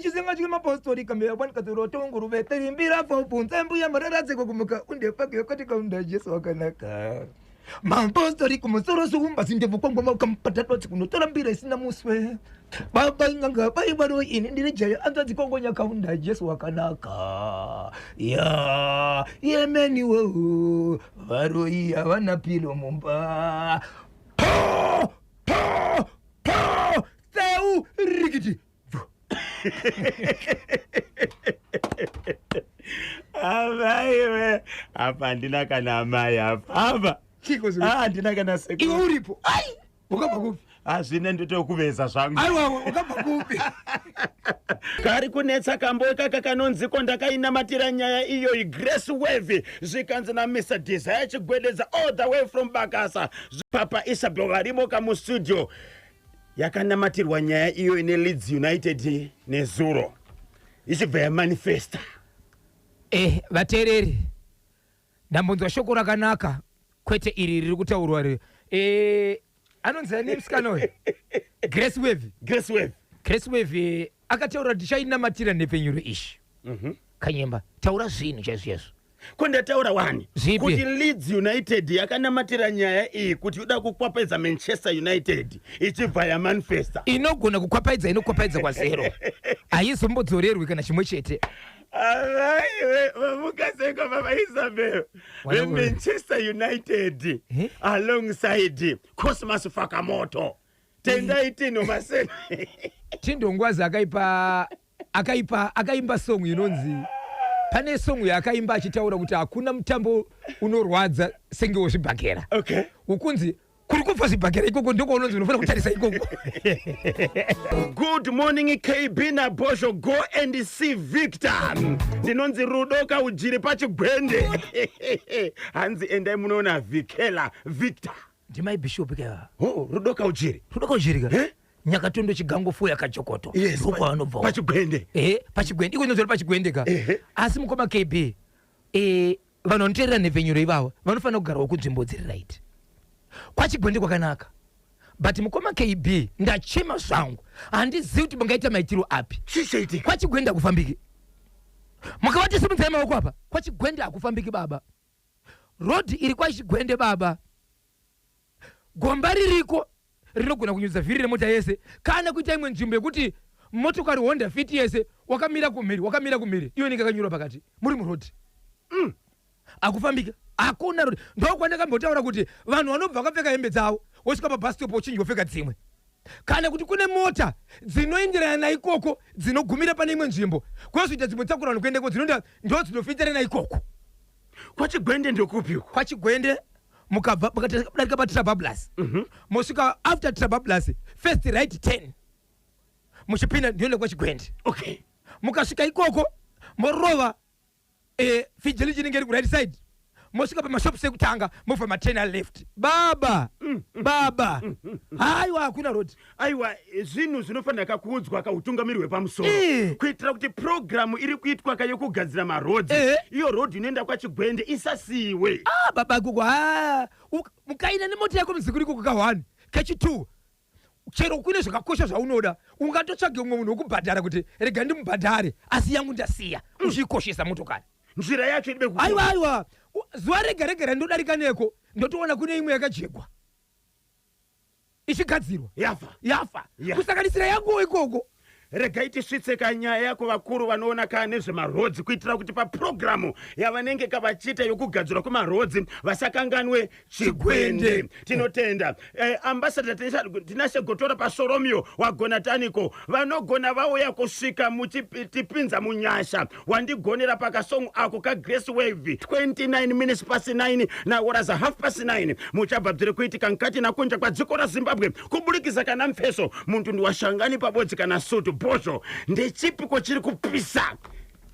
Chisenga chemapostori kamera wani katoro tonguruve tirimbira fobvunza mbuya mararadze kukumuka undepake katika unda Jesu wakanaka. Mapostori kumusoro suumba zindebvu kwangwa kampatadotsi kunotora mbira isina muswe. Baba inganga bai baro ini ndiri jaya anzadzi kongonya kaunda Jesu wakanaka. Ya yemeni wo varoi havana pilo mumba. Po po po tseu rikiti. Amaiwe, apa handina kana amai apa. Apa. Chiko Ah, handina kana sekuru. Iwe uripo. Ai, wakabva kupi? Hazvina ndotokuveza zvangu. Aiwa, wakabva kupi? Kari kunetsa kambo kaka kanonziko ndakainamatira nyaya iyoyi Grace Wave zvikanzi naMr Desire Chigwededza all the way from Bakasa. Papa Isabel varimo kamustudio. Yakanamatirwa nyaya iyo ine Leeds United nezuro ichibva yamanifesta. Vateereri, ndambonzwa shoko rakanaka, kwete iri riri kutaurwa ri. Anonzi ani musikana uyu? Grace Wave. Grace Wave. Grace Wave akataura kuti tichainamatira nhepfenyuro ishi. Kanyemba, taura zvinhu chaizvo chaizvo. Ko ndataura wani Zvipi? kuti Leeds United yakanamatira nyaya iyi kuti yoda kukwapaidza Manchester United ichibva yamanifesta. Inogona kukwapaidza, inokwapaidza kwazero. Haizombodzorerwi kana chimwe chete. Amaiwe, vamuka baba Isabel Wana veManchester United Eh? alongside Cosmas Fakamoto. Tendai Tino Masena. Tindongwazi akaipa akaipa akaimba song inonzi, pane song yaakaimba achitaura kuti hakuna mutambo unorwadza senge wezvibhakera. Ukunzi kuri kubva zvibhakera ikoko ndokwaunonzi unofanira kutarisa ikoko. Good morning KB naBosho, go and see Victor. Ndinonzi Rudo Kaujiri pachigwende. Hanzi endai munoona Vikela Victor. Ndimai Bishop kaiva. Oh, Rudo Kaujiri. Rudo Kaujiri ka? Eh? Nyakatondo Chigango fo yakajokoto. Yes, Ndokwavanobva. Pachigwende. Pachigwende. Iko inonzi pachigwende ka. Ehe. Asi mukoma KB, vanhu vanoteerera nhepfenyuro ivavo vanofanira kugarawo kunzvimbo dziri right. Kwachigwende kwakanaka. But mukoma KB, ndachema zvangu. Handizivi kuti mungaita maitiro api. Chichaitika. Kwachigwende hakufambiki. Mukavati simudzai maoko apa. Kwachigwende hakufambiki baba. Road iri kwachigwende baba. Gomba ririko rinogona kunyudza vhiri remota yese kana kuita imwe nzvimbo yekuti motokari Honda Fit yese wakamira kumhiri, wakamira kumhiri, iyo inenge yakanyurwa pakati muri murodhi. Hakufambiki, hakuna rodhi. Ndokwandakambotaura kuti vanhu vanobva vakapfeka hembe dzavo wosvika pabus stop wochinja wopfeka dzimwe, kana kuti kune mota dzinoenderana naikoko dzinogumira pane imwe nzvimbo kwozoita dzimwe dzakura vanhu kuendeko dzinoenda ndo dzinofitirana ikoko. Kwachigwende ndokupi uko? Kwachigwende mukabva mukadarika paTrabablas, mosvika after Trabablas first right 10 muchipinda ndinoenda kwachigwende. Mukasvika ikoko morova Fidelity inenge iri kuright side, mosvika pamashops ekutanga mobva maturn left. Baba, baba, haiwa hakuna road. Aiwa, zvinhu zvinofanira kakuudzwa kautungamiri hwepamusoro kuitira kuti purogiramu iri kuitwa kayekugadzira marodzi, iyo rodhi inoenda kwachigwende isasiyiwe. Ah, baba gogo, ha mukaenda nemota yako muzikuru ikoko ka1 kechi2 chero kune zvakakosha zvaunoda ungatotsvage umwe munhu wekubhadhara kuti rega ndimubhadhare asi yangu ndasiya, uchiikoshesa motokari. Nzira yacho idibe. Aiwa, aiwa, zuva rega rega randodarika neko ndotoona kune imwe yakajegwa ichigadzirwa. Yafa. Yafa. Kusanganisira yanguwo ikoko. Regai tisvitse kanyaya yako vakuru vanoona kaa nezvemarodzi kuitira kuti papurogiramu yavanenge kavachiita yokugadzirwa kwemarodzi vasakanganwe Chigwende. Tinotenda ambassador Tinashe Gotora pasoromio wagona taniko vanogona vauya kusvika muchitipinza munyasha wandigonera pakasong ako kaGrace Wave. 29 minutes past 9 nahoraza half past 9 muchabva bziri kuitika mukati nakunja kwadziko raZimbabwe kuburikidza kana mfeso muntu ndiwashangani pabodzi kana sutu bhozho ndechipiko chiri kupisa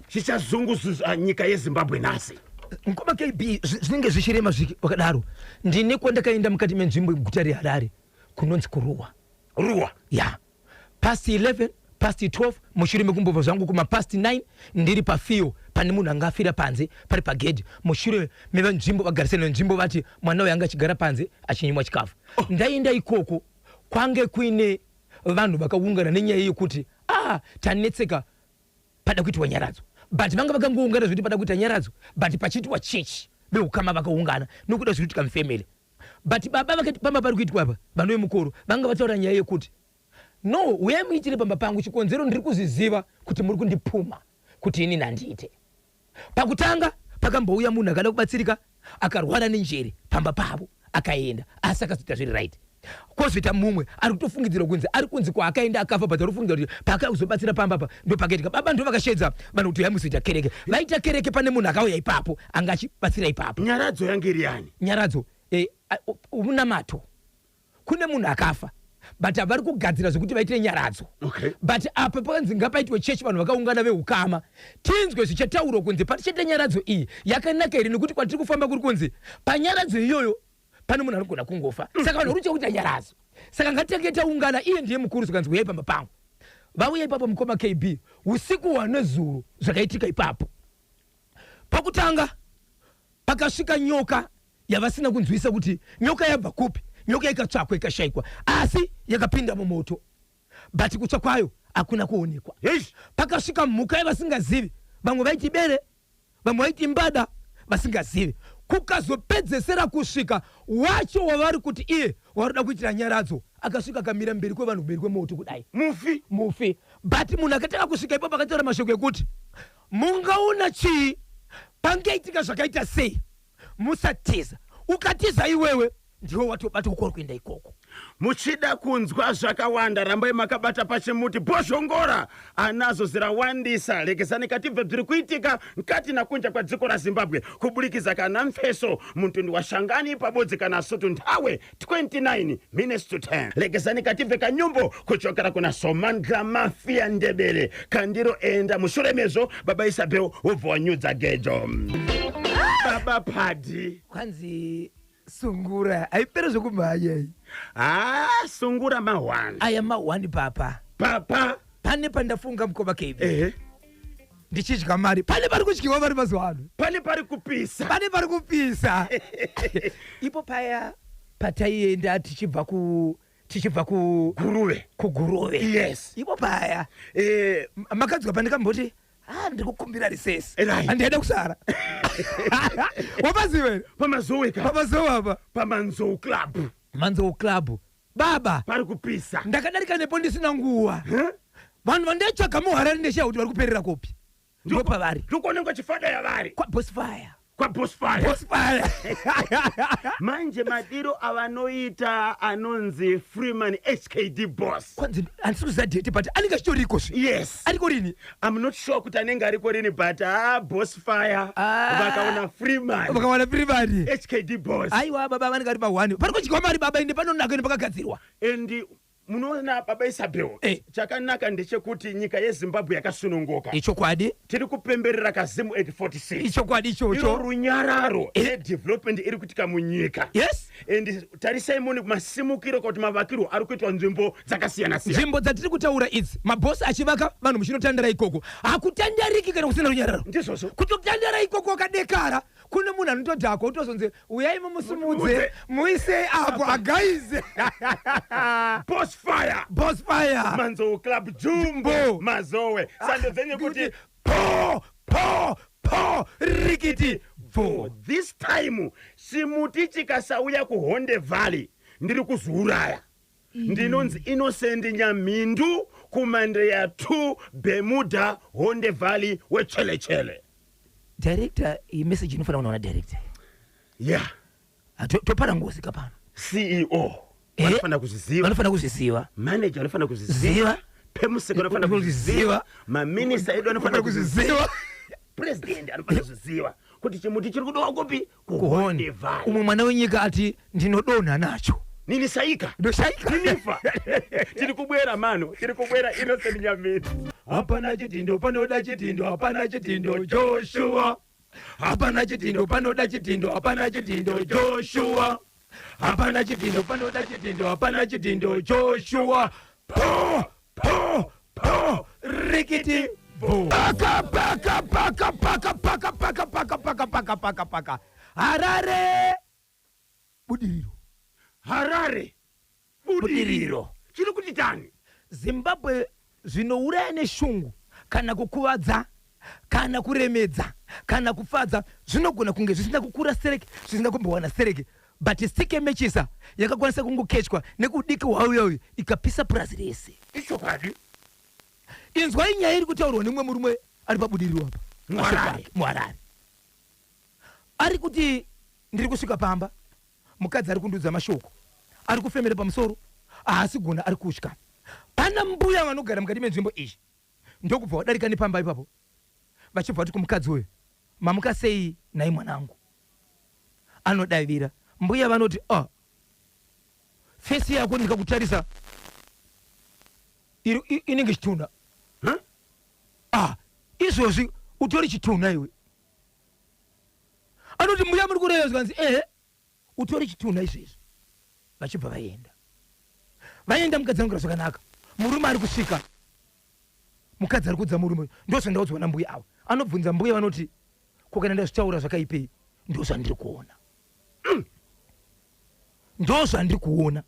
chichazunguzuza nyika yeZimbabwe nhasi? Mukoma KB, zvinenge zvichirema wakadaro. Ndine kwandakaenda mukati menzvimbo yeguta reHarare kunonzi kuRuwa. Ruwa. Ya, past 11, past 12, mushure mekumbobva zvangu kuma past 9 ndiri pafiyo pane munhu anga afira panze pari pagedhi. Mushure mevenzvimbo vagarisana nenzvimbo vati mwana uyu anga achigara panze achinyimwa chikafu. Ndaenda ikoko kwange kuine vanhu vakaungana nenyaya yekuti tanetseka. Pada kuitwa nyaradzo, but vanga vakangoungana zvekuti pada kuita nyaradzo, but pachiitwa chechi veukama vakaungana nokuda zviri kuitika mufamily. But baba vakati pamba pari kuitwa apa, vanove mukuru vanga vataura nyaya yekuti no, uyai muitire pamba pangu, chikonzero ndiri kuzviziva kuti muri kundipuma kuti inini handiite. Pakutanga pakambouya munhu akada kubatsirika akarwara nenjere pamba pavo akaenda, asi akazoita zviri right. Kwozoita mumwe ari kutofungidzirwa kunzi ari kunzi kwaakaenda akafa, but ari kufungidzira kuti paakauya kuzobatsira pamba apa ndo pakaitika. Baba ndo vakashedza vanhu kuti uyai muzoita kereke. Vaita kereke, pane munhu akauya ipapo anga achibatsira ipapo. Nyaradzo yange iri yani? Nyaradzo munamato. Kune munhu akafa, but vari kugadzira zvekuti vaite nyaradzo. But apa pakanzi ngapaitwe chechi, vanhu vakaungana veukama, tinzwe zvichataurwa kunzi patichaita nyaradzo iyi yakanaka here, nekuti kwatiri kufamba kuri kunzi panyaradzo iyoyo pane munhu anogona kungofa. Saka vanhu vari kutya kuita nyaradzo, saka ngatitange taungana. Iye ndiye mukuru, zvikanzi uyai pamba pangu. Vauya ipapo, mukoma KB, usiku hwanezuro zvakaitika ipapo, pakutanga pakasvika nyoka yavasina kunzwisa kuti nyoka yabva kupi. Nyoka ikatsvakwa ikashayikwa, asi yakapinda mumoto, but kutsva kwayo hakuna kuonekwa. Pakasvika mhuka yavasingazivi, vamwe vaiti bere, vamwe vaiti mbada, vasingazivi. Kukazopedzesera kusvika wacho wavari kuti iye waroda kuitira nyaradzo, akasvika akamira mberi kwevanhu, mberi kwemoto kudai. Mufi. Mufi. But munhu akatanga kusvika ipapo akataura mashoko ekuti mungaona chii pangaitika zvakaita sei, musatiza, ukatiza iwewe ndiwe watobatwa kwauri kuenda ikoko. Muchida kunzwa zvakawanda, rambai makabata pachimuti. Bhozhongora anazo zirawandisa. Lekezani katibve bziri kuitika nkati nakunja kwa dziko ra Zimbabwe kubulikiza kana mfeso muntundu wa Shangani pabodzi kana Sutu nthawe 29 minutes to 10. Lekezani katibve kanyumbo kuchokera kuna Somandla Mafia Ndebele kandiro enda. Mushure mezvo baba Isabel wobva wanyudza gejo. Baba Padi. Kwanzi sungura haipere zvekumhanya iyi. Ha, sungura mahwani. Aya mahwani papa. Papa. Pane pandafunga, mukoma KB. Ndichidya mari. Pane pari kudyiwa mari mazuva ano. Pane pari kupisa. Pane pari kupisa. Ipo paya pataienda tichibva ku Guruve. KuGuruve. Yes. Ipo paya makadzwa pandikamboti ah, ndiri kukumbira risesi. Handiaida kusara. Wapaziva here? Pamazowe ka. Pamazowe apa. PaManzou Club. Manzou Club. Baba. Pari kupisa. Ndakadarika nepo ndisina nguva. Vanhu vandaitsvaga muHarare ndeshiya kuti vari kuperera kupi. Ndipo pavari. Ndikuonekwa chifada yavari. Kwa Boss Fire. KwaBoss Fire. Boss Fire. Manje madiro avanoita anonzi Freeman HKD Boss. Kwanzi handisi kuziva date, but anenge achitoriko zve. Yes. Ariko rini? I'm not sure kuti anenge ariko rini, but ah, Boss Fire. Ah. Vakaona Freeman. Vakawana Freeman. HKD Boss. Aiwa baba, vanenge vari pahwani. Pari kudyiwa mari baba, ende panonaka, ende pakagadzirwa. And munoona baba Isabel, chakanaka ndechekuti nyika yeZimbabwe yakasununguka. Ichokwadi. Tiri kupemberera kaZimu at 46. Ichokwadi iro ichocho. Runyararo nedevelopment iri kuitika munyika. And tarisai mune masimukiro kuti mavakirwo ari kuitwa nzvimbo dzakasiyana siyana. Nzvimbo dzatiri kutaura idzi, mabhosi achivaka, vanhu muchinotandara ikoko. Hakutandariki kana kusina runyararo. Ndizvozvo. Kutotandara ikoko wakadekara, kune munhu anotodhakwa, utozonzi uyai mumusumudze, Mudze. muisei apo agaize. Boss Fire. Boss Fire. Manzou Club, Jumbo. Jumbo. Mazowe, sando dzenyu kuti po po po rikiti bvo. This time chimuti chikasauya kuHonde Valley ndiri kuzviuraya. Ndinonzi Innocent Nyamhindu, kuMandeya 2, Bermuda, Honde Valley wechelechele. Director, iyi message inofanira kunoona director. Ah, topara ngozi kapano. CEO vanofanira kuzviziva. Vanofanira kuzviziva. Manager vanofanira kuzviziva. Ziva. Pemuseko vanofanira kuzviziva. Kuziva. Maminista edu anofanira kuzviziva. Kuziva. President anofanira kuzviziva kuti chimuti chiri kudiwa kupi? Kuhonde Kuhonde. Valley. Umwe mwana wenyika ati ndinodonha nacho. Ninisaika. Ndoshaika. Ninifa. Tiri kubwera mano, tiri kubwera. Innocent Nyamhindu. Hapana chitindo panoda chitindo, hapana chitindo Joshua, hapana chitindo panoda chitindo, hapana chitindo Joshua, hapana chitindo panoda chitindo, hapana chitindo Joshua, po po po rikiti bo, paka paka paka paka paka paka paka paka paka paka paka. Harare budiriro. Harare Budiriro. Chiri kuti tani? Zimbabwe zvinouraya neshungu. Kana kukuvadza, kana kuremedza, kana kufadza, zvinogona kunge zvisina kukura stereki, zvisina kumbowana stereki, but stick yemechisa yakakwanisa kungokechwa nekudiki hwauya uyu ikapisa purazi rese. Ichokwadi. Inzwai nyaya iri kutaurwa nemumwe murume ari paBudiriro apa. MuHarare. MuHarare. Ari kuti ndiri kusvika pamba, mukadzi ari kundiudza mashoko, ari kufemera pamusoro, haasi gona, ari kutya. Pana mbuya vanogara mukati menzvimbo iyi, ndokubva vadarika nepamba ipapo, vachibva vati kumukadzi uyu, mamuka sei nhai mwanangu? Anodavira. Mbuya vanoti, oh, face yako ndikakutarisa inenge chitunha. Huh? Ah, izvozvi utori chitunha iwe. Anoti mbuya muri kureva? Zvikanzi ehe, utori chitunha izvezvi. Vachibva vaenda. Vaenda, mukadzi anogara zvakanaka. Murume ari kusvika, mukadzi ari kuudza murume, ndozvandaudzwa nambuya ava. Anobvunza mbuya, vanoti ko kana ndazvitaura zvakaipei? Ndozvandiri kuona, ndozvandiri kuona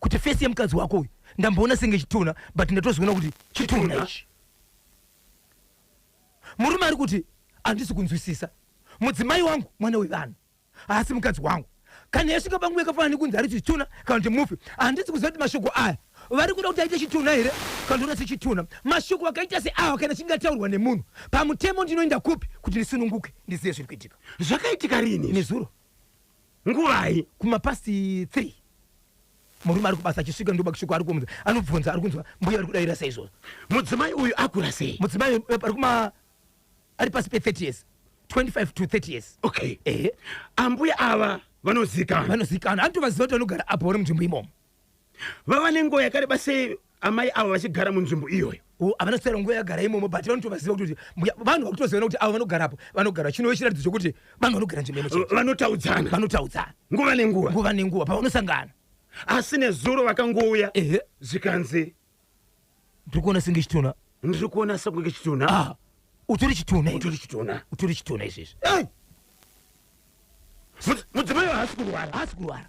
kuti face yemukadzi wako uyu ndamboona senge chitunha, but ndatozoona kuti chitunha ichi. Murume ari kuti handisi kunzwisisa mudzimai wangu, mwana wevanhu, haasi mukadzi wangu. Kana yasvika panguva yakafanana nekunzi ari chitunha kana kuti mufi, handisi kuziva kuti mashoko aya vari kuda kuti aite chitunha here kana kuti sechitunha. Mashoko akaita seawa kana achinge ataurwa nemunhu pamutemo, ndinoenda kupi kuti ndisununguke, ndizive zviri kuitika? Zvakaitika rini? Nezuro. Nguvai? Kumapast 3. Murume ari kubasa, achisvika ndobakisviko ari kumunza, anobvunza, ari kunzwa mbuya ari kudayira saizvozvo. Mudzimai uyu akura sei? Mudzimai ari kuma ari pasi pe30 years, 25 to 30 years. Okay. Ehe. Ambuya ava vanozikanwa? Vanozikanwa, anotovaziva kuti vanogara apo, vari munzvimbo imomo. Vava nenguva yakareba sei amai ava vachigara munzvimbo iyoyo? Havana kutaura nguva yagara imomo, but vanotovaziva kuti mbuya, vanhu vakutoziva kuti avo vanogarapo vanogara. Chinove chiratidzo chokuti vanhu vanogara nzvimbo imwe chete. Vanotaudzana? Vanotaudzana. Nguva nenguva? Nguva nenguva pavanosangana. Asi nezuro vakangouya, Ehe. zvikanzi ndiri kuona senge chitunha. Ndiri kuona sekunge chitunha. Ah, utori chitunha iwe. Utori chitunha. Utori chitunha izvezvi. Ei! Mudzimai haasi kurwara? Haasi kurwara.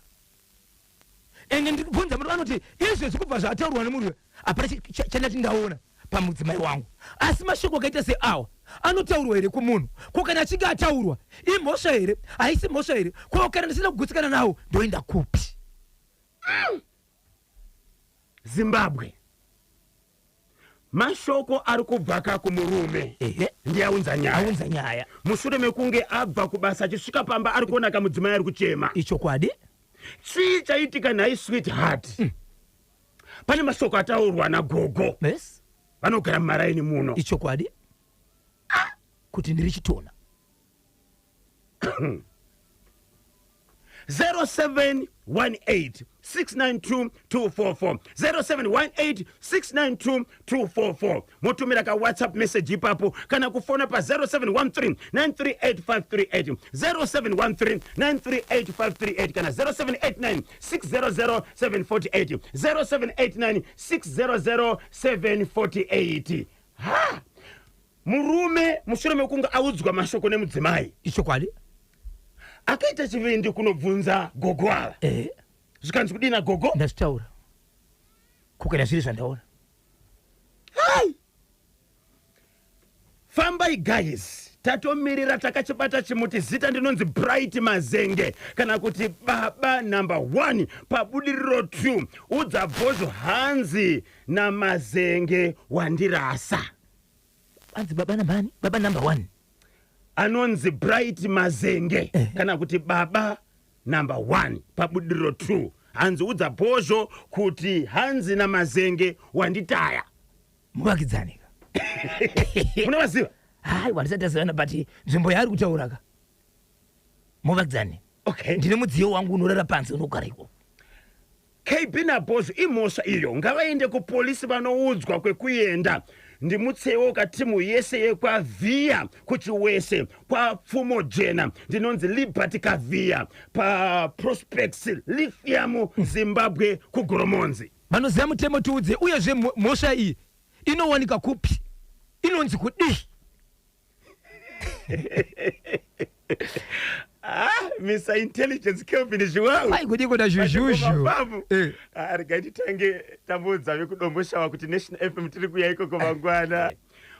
Ende ndiri kubvunza munhu, vanoti izvezvi kubva zvataurwa nemunhu hapana chandati ndaona pamudzimai wangu. Asi mashoko akaita seawa anotaurwa here kumunhu? Ko kana achinge ataurwa, imhosva here? Haisi mhosva here? Ko kana ndisina kugutsikana nawo, ndoenda kupi? Zimbabwe, mashoko ari kubvaka kumurume ndiaunza nyaya. Aunza nyaya. Mushure mekunge abva kubasa, achisvika pamba ari kuona kamudzimai ari kuchema. Ichokwadi. Chii chaitika nhai sweetheart? Pane mashoko ataurwa nagogo vanogara mumaraini muno. Ichokwadi, kuti ndiri chitunha. 0718 692 244, 0718 692 244. Motumira ka WhatsApp message ipapo kana kufona pa 0713 938 538, 0713 938 538, kana 0789 600 748, 0789 600 748. Ha, murume mushure mekunge audzwa mashoko nemudzimai, akaita chivindi kunobvunza gogo ava. Zvikanzi kudina gogo? Ndazvitaura, kukana zviri zvandaona. Hai, fambai guys, tatomirira takachibata chimuti. Zita ndinonzi Bright Mazenge kana kuti Baba Number 1 paBudiriro 2. Udza Bhozho hanzi naMazenge wandirasa. Anzi baba nambani? Baba Number One. Anonzi Bright Mazenge kana kuti Baba Number 1 paBudiriro 2. Hanzi udza Bhozho kuti hanzi naMazenge wanditaya. Muvakidzani ka? Munovaziva? Hai, wandisati tazivana, but nzvimbo yaari kutaura ka, muvakidzani. Ndine mudziyo wangu unorara panze, unogara ikoko. KB naBhozho, imhosva iyo, ngavaende kupolisi vanoudzwa kwekuenda. Ndimutsewo katimu yese yekwavhiya kuChiwese kwaPfumo Jena. Ndinonzi Liberty Kavhiya paProspects Lithium Zimbabwe kuGoromonzi. Vanoziva mutemo tiudze, uyezve mhosva iyi inowanika kupi, inonzi kudii? Ah, Mr Intelligence Kelvin Zhiwawu. Aikudiko na zhuzhuzhu. Babu. Ah, regai titange tamboudza vekuDomboshawa kuti National FM tiri kuya ikoko mangwana.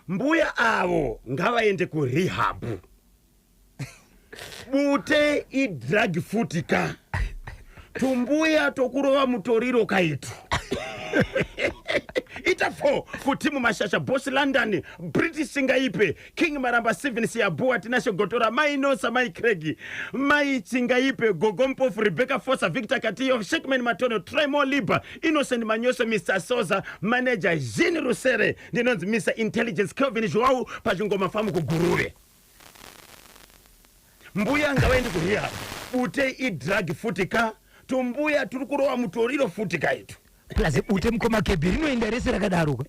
Mbuya avo ngavaende kurehab. Bute idrug futi ka. Tumbuya tokurova mutoriro kaitu. Ita 4 kutimu Mashasha, Boss London, British Singaipe, King Maramba, Steven Siabua, Tinashe Gotora, Mai Nosa, Mai Craig, Mai Chingaipe, Gogo Mpofu, Rebecca Fosa, Victor Katiyo, Shekman Matono, Tremo Liba, Innocent Manyoso, Mr Sosa, Manager Jean Rusere. Ndinonzi Mr Intelligence Kelvin Joao pachingoma famu kuGuruve. Mbuya ngavaende kurehab. Bute idrug futi ka. Tumbuya turi kurova mutoriro futi kaitu. Plus bute, mukoma Kebhi, rinoenda rese rakadaro ka.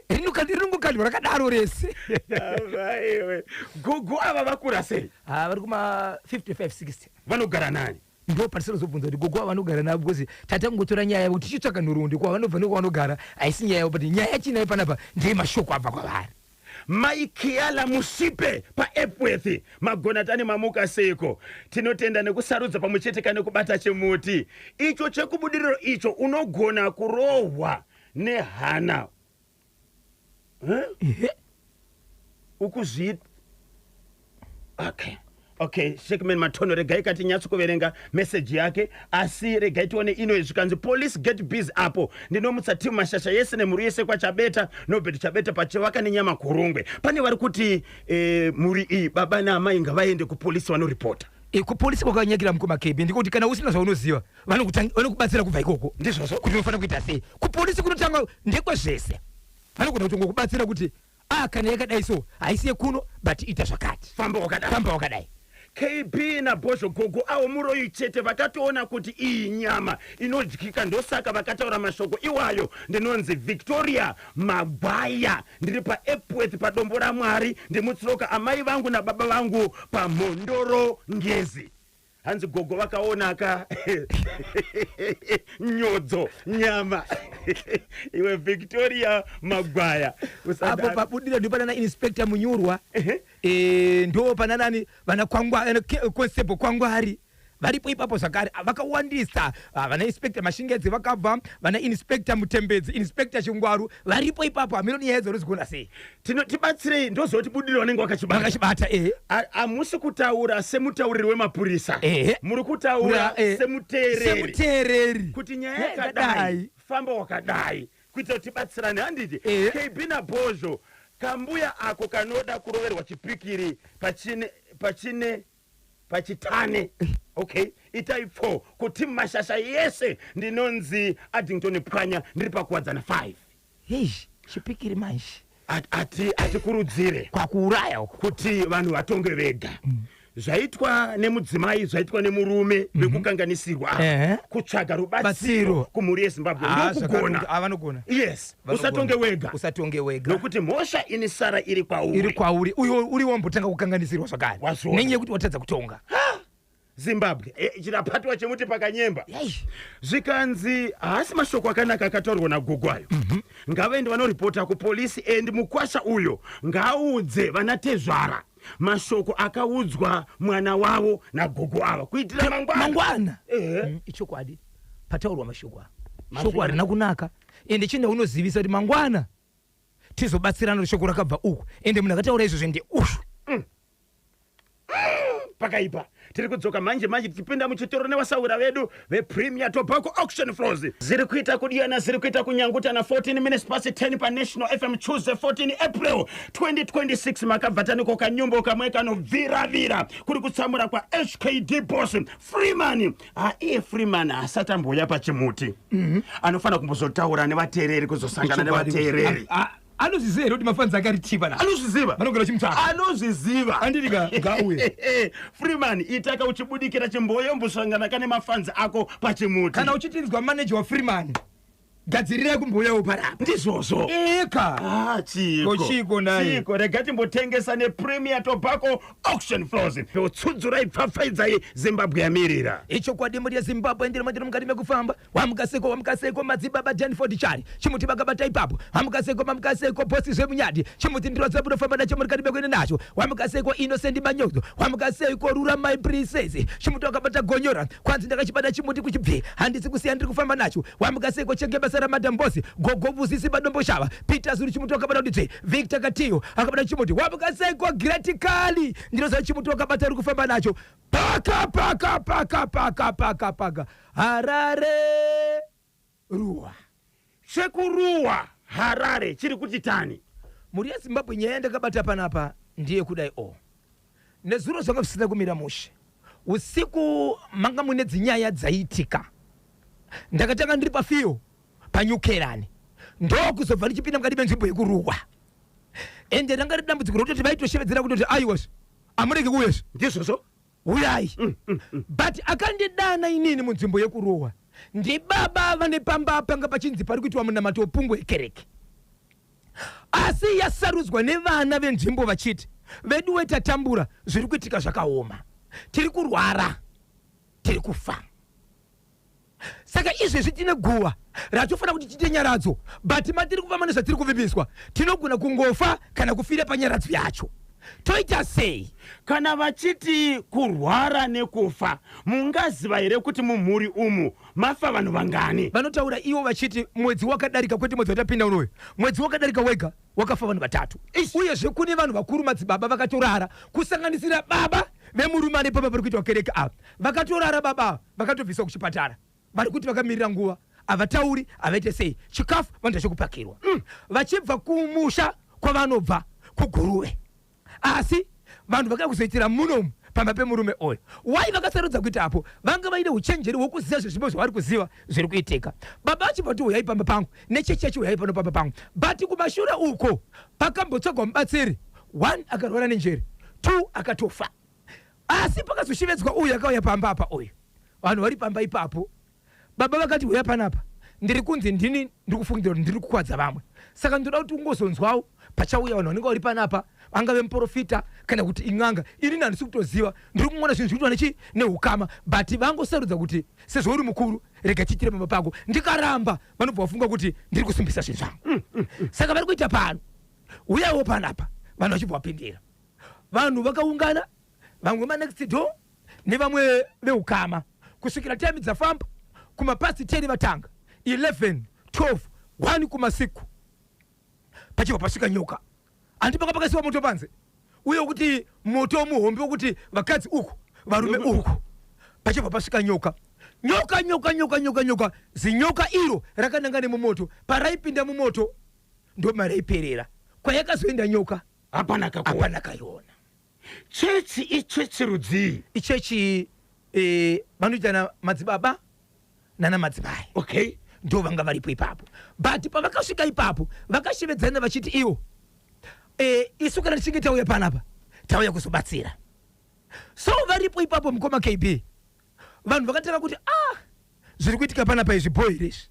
Rinongokandwa rakadaro rese. Avaiwe, gogo ava vakura sei? Ha, vari kuma 55 60. Vanogara nani? Ndo patisirozobvunza kuti gogo ava vanogara navo, because tatangotora nyaya yavo tichitsvaka nhoroondo kwavanobva nekwavanogara. Haisi nyaya yavo, but nyaya yachinayo panapa ndeyemashoko abva kwavari. Maikiala Musipe paEpworth, magona tani, mamuka seiko? Tinotenda nekusarudza pamwe chete kane kubata chimuti icho chekubudiriro icho. Unogona kurohwa nehana. Ehe. Ukuzvi okay, Shekman Matono, regai kati nyatso kuverenga meseji yake, asi regai tione ino. Zvikanzi, "Police, get busy apo." Ndinomutsa timu Mashasha yese nemhuri yese kwaChabeta, Nobert Chabeta pachivaka nenyama Kurungwe. Pane vari kuti mhuri iyi, baba naamai, ngavaende kupolisi vanoripota. Kupolisi kwakanyakira, mukoma Kebe, ndikuti kana usina zvaunoziva vanokubatsira kubva ikoko. Ndizvozvo. Kuti unofanira kuita sei kupolisi, kunotanga ndekwezvese. Vanogona kutongokubatsira kuti a kana yakadai so haisi yekuno, but ita zvakati. Famba wakadai. Famba wakadai. KB naBhozho, gogo avo muroyi chete. Vakatoona kuti iyi nyama inodyika, ndosaka vakataura mashoko iwayo. Ndinonzi Victoria Magwaya, ndiri paEpworth paDombo raMwari. Ndimutsiroka amai vangu nababa vangu paMhondoro Ngezi. Hanzi gogo vakaonaka nyodzo nyama. Iwe Victoria Magwaya, apo usadaro. Pabudira ndo panana Inspector Munyurwa. Ndo pananani vana Constable Kwangwari varipo ipapo zvakare. Ah, vakawandisa. Ah, vana Inspector Mashingedzi vakabva, vana Inspector Mutembedzi, Inspector Chingwaru varipo ipapo. Hamiro nyaya yadzo unozigona sei? Tibatsirei, ndozoti budiro vanenge vakachibata. Vakachibata, ehe. Hamusi kutaura semutauriri wemapurisa. Muri kutaura semuteereri. Semuteereri. Kuti nyaya yakadai, yakadai, famba wakadai, kuitira kuti tibatsirane, handiti? KB naBhozho, kambuya ako kanoda kuroverwa chipikiri pachine pachitane. Okay, itai 4 kuti Mashasha yese. Ndinonzi Addington Pwanya, ndiri paKuwadzana 5. Hei, chipikiri manje. Atikurudzire kwakuuraya uko. Kuti vanhu vatonge vega. Zvaitwa nemudzimai, zvaitwa nemurume vekukanganisirwa ava, kutsvaga rubatsiro Batsiro. kumhuri yeZimbabwe Ah, ndokugona. zvakanaka. Ah, vanogona. Yes. Vanogona. Usatonge wega. Usatonge wega. Nokuti mhosva inisara iri iri kwauri. Kwauri uyo uri wambotanga kukanganisirwa zvakare. Wazviona. Nenyaya yekuti watadza kutonga. Zimbabwe, chirapatwa chemuti pakanyemba. Yai. Zvikanzi haasi mashoko akanaka akataurwa nagogo ayo. Ngavaende vanoripota kupolisi, and mukwasha uyo ngaaudze vanatezvara mashoko akaudzwa mwana wavo nagogo ava, kuitira mangwana. Mangwana. Ehe. Ichokwadi pataurwa mashoko aya, Mazviona. shoko harina kunaka, ende chinda unozivisa kuti mangwana tizobatsirana kuti shoko rakabva uku, ende munhu akataura izvozvo ndeushu. Pakaipa. Tiri kudzoka manje manje tichipinda muchitoro nevasaura vedu vePremier Tobacco auction floors. Ziri kuita kudiyana, ziri kuita kunyangutana. 14 minutes past 10 paNational FM, Tuesday 14 April 2026. Makabva taniko kanyumbo kamwe kanobviravira kuri kutsamura kwaHKD Boss Freeman. Ha, iye Freeman asati amboya pachimuti, anofanira kumbozotaura nevateereri, kuzosangana nevateereri. Anozviziva here kuti mafanzi ake ari chipa na? Anozviziva. Vanogara chimutsvaka. Anozviziva. Anditi ngauye. Freeman, itaka uchibudikira chimboyo, mbosangana kane mafanzi ako pachimuti. Kana uchitinzwa, manager waFreeman, gadzirirai kumbouyawo parapa. Ndizvozvo. Eka. Ah, chiko. Ko chiko naye? Chiko, rega timbotengesa nePremier Tobacco auction floors. Tsudzurai, pfapfaidzai, Zimbabwe yamirira. Ichokwadi, mhuri yeZimbabwe, ndiri mandiri mukati mekufamba. Wamukaseko, wamukaseko, madzibaba Danford Chari, chimuti vakabata ipapo. Wamukaseko, mamukaseko, bosi zvemunyadi, chimuti ndirodza munofamba nacho muri kati mekuenda nacho. Wamukaseko, Innocent Manyozo. Wamukaseko, Ruramai Princess, chimuti wakabata gonyora. Kwanzi ndakachibata chimuti kuchibve, handisi kusiya, ndiri kufamba nacho. Wamukaseko, chenge basa. Basa raMadam Boss, Gogo Vusisi Badomboshava, Peter Zulu Chimuti wakabata kuti dzve, Victor Katiyo akabata chimuti, Wamukasekwa Gratically, ndinoziva chimuti wakabata uri kufamba nacho, paka paka paka paka paka paka, Harare Ruwa. Chekuruwa Harare chiri kuti tani. Mhuri yeZimbabwe, nyaya yandakabata panapa ndiye kudai o nezuro zvanga zvisina kumira mushe. Usiku manga mune dzinyaya dzaiitika. Ndakatanga ndiri pafiyo paNyukerani, ndokuzobva ndichipinda mukati menzvimbo yekuRuwa. Ende ranga riri dambudziko rokutoti vaitoshevedzera kutoti aiwazve amurege kuuyazve. Ndizvozvo. Uyai. But akandidana inini munzvimbo yekuRuwa ndibaba vane pamba panga pachinzi pari kuitwa munamato wepungwe yekereke. Asi yasarudzwa nevana venzvimbo vachiti veduwe tatambura, zviri kuitika zvakaoma, tiri kurwara, tiri kufa. Saka izvezvi tine guva ratofanira kuti tiite nyaradzo, but matiri kufamba nezvatiri kuvimbiswa tinogona kungofa kana kufira panyaradzo yacho. Toita sei? Kana vachiti kurwara nekufa, mungaziva here kuti mumhuri umu mafa vanhu vangani? Vanotaura ivo vachiti mwedzi wakadarika, kwete mwedzi watapinda unoyu, mwedzi wakadarika wega wakafa vanhu vatatu. Uyezve kune vanhu vakuru madzibaba vakatorara, kusanganisira baba vemurume ane pamba pari kuitwa kereke ava. Vakatorara baba ava, vakatobviswa kuchipatara, vari kuti vakamirira nguva, havatauri, havaite sei, chikafu vanoita chekupakirwa vachibva kumusha kwavanobva kuGuruve. Asi vanhu vakauya kuzoitira munomu pamba pemurume uyu. Why vakasarudza kuita apo? Vanga vaine uchenjeri hwokuziva zvezvimwe zvavari kuziva zviri kuitika. Baba vachibva kuti huyai pamba pangu, nechechi yacho huyai pano pamba pangu. But kumashure uko pakambotsvagwa mubatsiri, one akarwara nenjere, two akatofa. Asi pakazoshevedzwa uyu akauya pamba apa uyu, vanhu vari pamba ipapo, baba vakati huya panapa, ndiri kunzi ndini ndiri kufungidzira kuti ndiri kukwadza vamwe, saka ndinoda kuti ungozonzwawo pachauya vanhu vanenge vari panapa, angave muporofita kana kuti in'anga, inini handisi kutoziva, ndiri kungoona zvinhu zviri kuitwa nechi neukama, but vangosarudza kuti sezvo uri mukuru rega tiitire pamba pako. Ndikaramba vanobva vafunga kuti ndiri kusimbisa zvinhu zvangu, saka vari kuita pano, uyawo panapa. Vanhu vachibva vapindira, vanhu vakaungana, vamwe manext door nevamwe veukama, kusvikira time dzafamba kumapast 10, vatanga 11, 12, 1 kumasiku, pachibva pasvika nyoka. Handi panga pakaisiwa moto panze uye wekuti moto muhombe wekuti vakadzi uku varume uku. Pachibva pasvika nyoka, nyoka, nyoka, nyoka, nyoka, nyoka, zinyoka iro rakananga nemumoto. Paraipinda mumoto ndo maraiperera. Kwayakazoenda nyoka hapana kakuona. Hapana kaiona. Chechi ichechi rudzii? Ichechi vanoitana madzibaba nana madzimai. Ndo vanga varipo ipapo, but pavakasvika ipapo vakashevedzana vachiti ivo isu kana tichinge tauya panapa tauya kuzobatsira. So varipo ipapo, mukoma KB, vanhu vakatanga kuti, ah, zviri kuitika panapa izvi bho here? Izvi